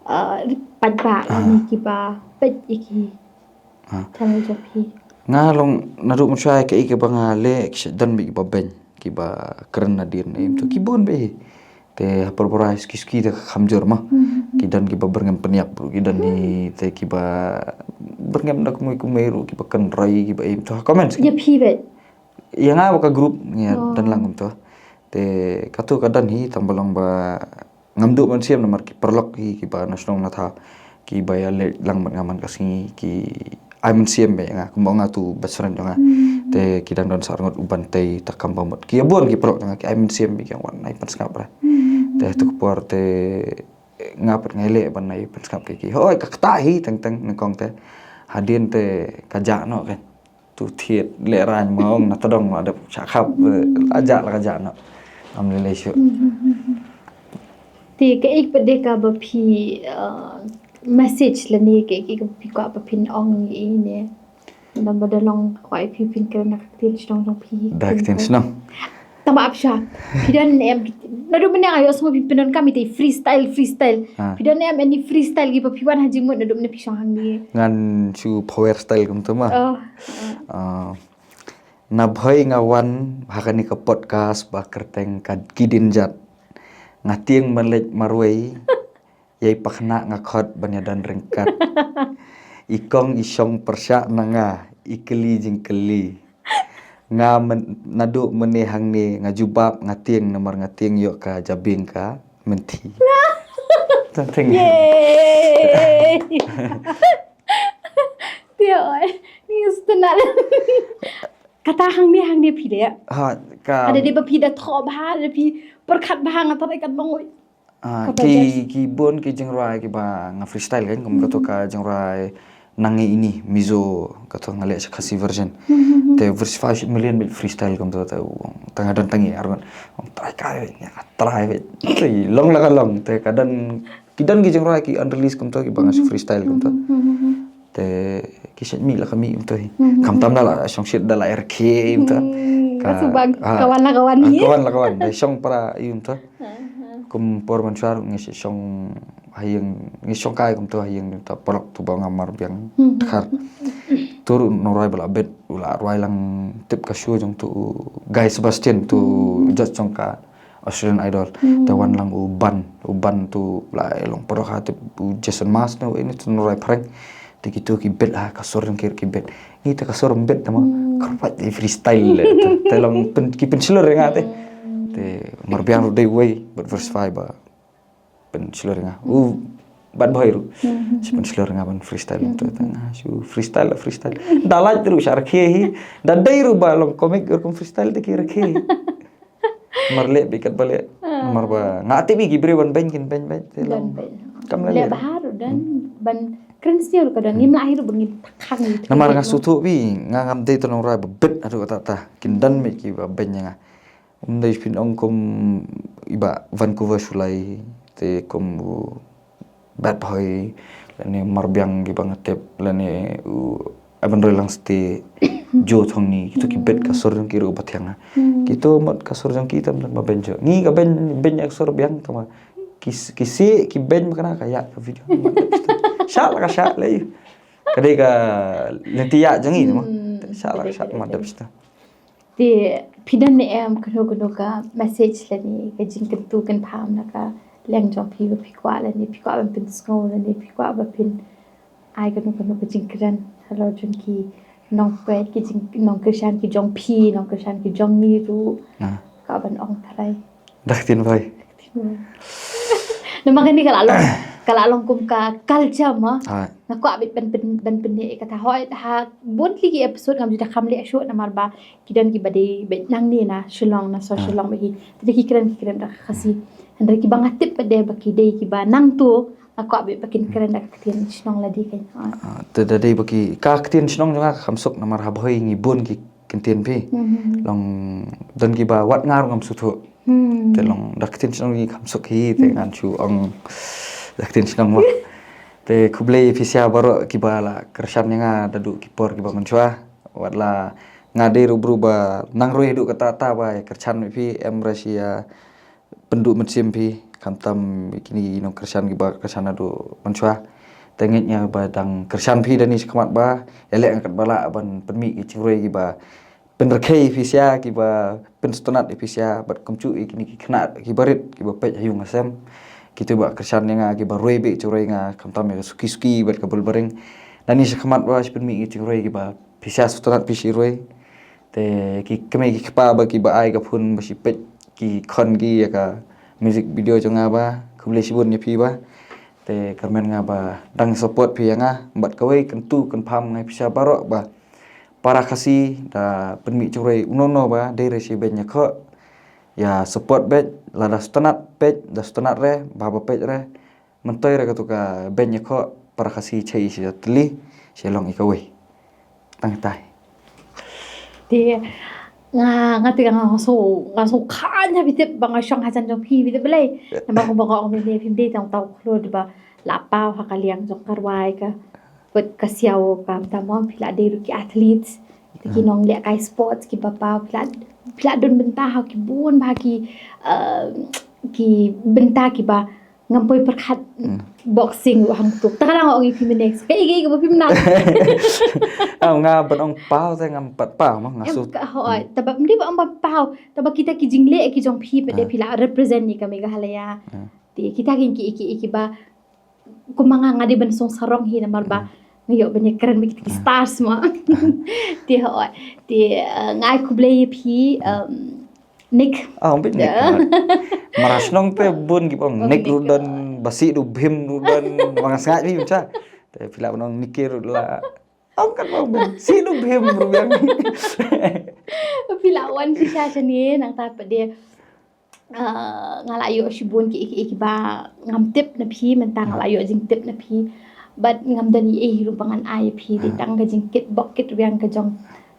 uh, paidbah lane kiba peit ïa ki channel jong phi. Nga long naduh mynshuwa kaei kaba nga leh ki shu don beit kiba beiñ kiba kren nadien em to ki bun beit hi. Te ha por por ai suki suki te kham jur ma. Ki don kiba byrngem pynïap ruh ki don hi te kiba byrngem da kumne kumne ruh kiba kynroi kiba em to ha comments. Ïa phi beit. Ïa nga bad ka group ngi don lang kumto. Te katu ka don hi tang ba long ba ngam duh mynsiem namar ki paralok hi kiba na shnong na thaw kiba ïaleit lang bad nga man ka sngi ki ai mynsiem beit ïa nga kumba nga tu best friend jong nga. Te ki dang don sa arngut u Bantei ta kam ba mut ki ïa bun ki paralok jong nga ki ai mynsiem beit ki wan ai pynsngap re. Te tu ka por te nga pat nga leh ban ai pynsngap ki ki. Hoi, ka kata hi teng teng nyngkong te. Hadien te ka jah noh kan. Tu thied leh rang ma ong na tdong la dep sha khap, eh, la jah la ka jah noh. Am leh leh shu. Te kaei pat de kaba phi, uh, message lane kaei kaei kaba phi kwah ba phin ong ïa ine. Namar ba da long kwah ïa phi phin kren da ka ktien shnong jong phi. Da ka ktien shnong. Tang ba ap sha. Phi don em, naduh mynne nga ïohsngew phi pyndonkam ïa te freestyle, freestyle. Ah. Phi don em any freestyle kiba phi wan ha jingmut naduh mynne phi shong hangne? Ngan shu power style kumta ma. Oh. Ah, na bhoi nga wan ha kane ka podcast ba kyrteng ka Ki Dienjat. Nga tieng ban leit marwei. Ïai pakhynnah nga khot ban ïadon ryngkat. I kong i shong pyrshah na nga, i kylli jingkylli. Nga men, naduh mynne hangne nga jubab nga tieng namar nga tieng ïoh ka jabieng ka mynthi. Tang teng. Yay! Te oi, ni stunal. Kata hangne hangne phi de. Ha, ka Ada de ba phi da thoh bha, da phi pyrkhat bha nga tharai kat bang oi. Ah, Kaba ki, judge. Ki bun ki jingrwai kiba nga freestyle kan, kum kato ka jingrwai Nang Ngi Ini, Mizo, kato nga leh sha Khasi version. Te verse five million bit freestyle kum to, te tang don tang i arban. Ong try kai bit, nga try bit. Te long la ka long, te ka don, ki don ki jingrwai ki unreleased kum to, kiba nga freestyle kum to. Te ki shet mih la ka mih ym to hi. Khamtam da la shong shet da la R K ym to. Ka subang ka wan la ka wan hi. Ka wan la ka wan. Da shong para ym to. Kum por ban shwar ngi shet shong ha ïing, ngi shong kai kum to ha ïing to paralok to ba nga mar biang. Khar. To ruh nongrwai ba la bet, u la rwai lang tip ka show jong to u Guy Sebastian to judge jong ka Australian Idol. Te wan lang u Ban, u Ban to la long paralok ha tip u Jason Mraz ne u ini to nongrwai prank. Te kito ki bet ha ka sur ki ki bet. Ngi te ka sur bet tama. Karwat i freestyle le. Te long pyn, ki pynshlur nga te. Te mar biang ruh dei wei, but verse five ba pynshlur nga. U bat bhoi ruh. Si pynshlur nga ban freestyle to. Te nga shu freestyle, freestyle. Da lait ruh sha rkhe hi. Da dei ruh ba long comic ruh kum freestyle te ki rkhe hi. Mar leh bikhat ba leh. Mar ba nga tip ki briew ban beiñ kin beiñ beiñ te long. Kam leh. Leh bha ruh don ban kren sniew ruh ka don. Ngim lah hi ruh ba ngin khang. Namar nga sngewthuh bi nga ngam dei to nongrwai ba bit haduh kata ta. Kin don mih kiba beiñ nga. Um dei phin ong kum i Bah Vancouver Shullai te kum u Bat Bhoi lane Marbiang kiba nga tip lane u Evan Roy Langstih, Joe Thongni, kito ki bet ka sur jong ki ruh ba thiang. Kito mut ka sur jong ki tam ba beiñ jo. Ngi ka beiñ, beiñ ka sur biang tama. Ki s-, ki si ki beiñ ma kana ka ïa ka video. Sha la ka sha lei. Ka dei ka lynti ïa jong ngi tama. Sha la ka sha ma dep sta. Te phi don ne em kano kano ka message lane ka jingkyntu kynpham na ka liang jong phi ba phi kwah lane phi kwah ban pynsngew lane phi kwah ba phin ai kano kano ka jingkren halor jong ki nongpeit ki jing nongkyrshan ki jong phi nongkyrshan ki jong ngi ruh. Kwah ban ong tharai. Da ka ktien Bhoi. Namar kane ka la long, ka la long kum ka culture ma. Nga kwah bit ban pyn, ban pynneh ïa kata hoi ha bun tylli ki episode ngam ju da kham leh shuh namar ba ki don kiba dei beit nangne na Shillong na sor Shillong beit hi. Te ki kren ki kren da ka Khasi. Hynrei kiba nga tip pat de ba ki dei kiba nangto nga kwah beit ba kin kren da ka ktien shnong lade kan. Te da dei ba ki ka ktien shnong jong nga ka kham suk namar ha Bhoi ngi bun ki ktien phi. Long don kiba wat nga ruh ngam sngewthuh. Te long da ka ktien shnong ngi kham suk hi te ngan shu ong da ka ktien shnong mo. Te khublei phi sha baroh kiba la kyrshan ïa nga da duh ki por kiba mynshuwa. Wat la nga dei ruh bru ba nang roi haduh kata ta ba kyrshan phi em ra shi ïa pynduh mynsiem phi khamtam kine ki nongkyrshan kiba kyrshan haduh mynshuwa. Te ngeit nga ba dang kyrshan phi da ni shakhmat ba ïaleh nga katba lah ban pynmih ki jingroi kiba pynrkhie phi sha kiba pynsngewtynnat phi sha bad kumjuh ïa kine ki khynnah kiba rit kiba peit ha ïung ha sem. Kito ba kyrshan ïa nga kiba roi beit jingroi nga khamtam ïa ka suki suki bad ka bul baring. Da ni shakhmat ba shi pynmih ki jingroi kiba phi sha sngewtynnat phi shi roi. Te ki kmie ki kpa ba kiba ai ka phone ba shi peit ki khon ki ïa ka music video jong nga ba khublei shibun ïa phi ba. Te kyrmen nga ba dang support phi ïa nga bad kawei kyntu kynpham nga ïa phi sha baroh ba para Khasi da pynmih jingroi uno uno ba dei re shi beiñ ïa kho ïa support beit lada sngewtynnat peit da sngewtynnat re ba ba peit re. myntoi re katu ka beiñ ïa khoh para Khasi cha i sha tylli, sha long i kawei. Tang tai. Te nga, nga te nga sngew, nga sngew khan ha phi tip ba nga shong hajan jong phi, phi tip balei. Namar kumba nga ong mynne, phim dei tang tau khlur ba la paw ha ka liang jong ka rwai ka, bad ka siaw ka, mynta mo phi la dei ruh ki athletes, ki nongleh kai sports kiba paw, phi la, phi la don bynta ha ki bun bha ki, eh, ki bynta kiba ngam poi pyrkhat. Boxing ruh hangtu. Te ka dang ong ïa phi mynne, kaei kaei kaba phim nang. Am, nga ban ong paw te ngam pat paw mo, nga shu. Em, ka, hooid, te ba, ym dei ba ong ba paw, te ba kita ki jingleh ki jong phi pat de phi la represent ïa ka Meghalaya. Te kita ki, ki, ki, kiba, kumba nga, nga dei ban song sarong hi namar ba nga ïoh ban ïakren bad kita ki stars mo. Te hooid, te, eh, nga ai khublei ïa phi, em, Nick. Ah, ym bit Nick. Mara shnong te bun kiba ong Nick ruh don, Basih Dubhim ruh don, ba nga sngaid phi cha. Te phi lah ban ong Nicky ruh la. Ong kat ba ong Basih Dubhim ruh biang. Phi la wan shisha shane nangta pat de, ah, nga la ïoh shibun ki, ki, kiba ngam tip na phi, mynta nga la ïoh jingtip na phi. Bad ngam don ei ei ruh ba ngan ai ïa phi, dei tang ka jingkit bok kit rwiang ka jong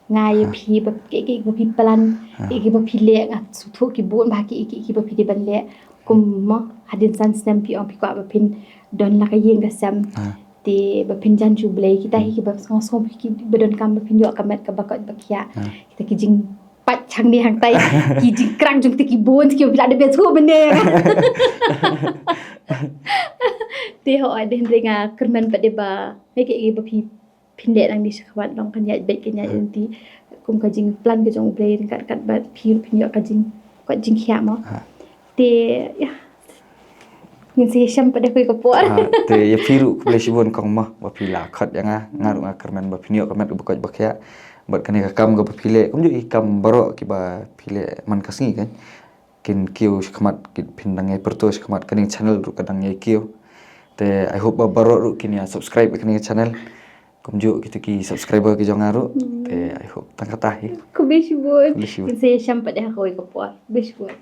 nga ïa phi, ba ki, ki, ba phi plan, ki, ki, ba phi leh, nga sngewthuh ki bun bha ki, ki, ki, ba phi dei ban leh. Kum mo, hadien san snem phi ong phi kwah ba phin don la ka ïing ka sem. Te ba phin jan sha U Blei, kita hi kiba sngew sngew phi kiba donkam ba phin ïoh ka met kaba koit ba khiah. Kita ki jingpait hangne hangtai, ki jingkrak jong kita ki bun, ki phi la dep ïathuh mynne. Te hooid, hynrei nga kyrmen pat de ba, hei ki, ki ba phi phin leh nangne shakhmat, long kan ïaid beit kan ïaid lynti. Kum ka jingplan ka jong U Blei, kat kat ba phi ruh phin ïoh ka jing, ka jingkhiah mo. Te, ïa. Ngin sa ïashem pat de kawei ka por. Ah, te ïa phi ruh khublei shibun kong mo, ba phi la khot ïa nga, nga ruh nga kyrmen ba phin ïoh ka met kaba koit ba khiah. Bad kane ka kam kaba phi leh, kumjuh ki kam baroh kiba phi leh man ka sngi kan. Kin kiew shakhmat, kin phin dang ïai pyrto shakhmat, kane ka channel ruh ka dang ïai kiew. Te I hope ba baroh ruh kin ïa subscribe ïa kane ka channel. Kumjuh kita ki subscriber ki jong nga ruh. Te I hope tang kata hi. Khublei shibun. Khublei shibun. Ngin sa ïashem pat de ha kawei ka por. Khublei shibun.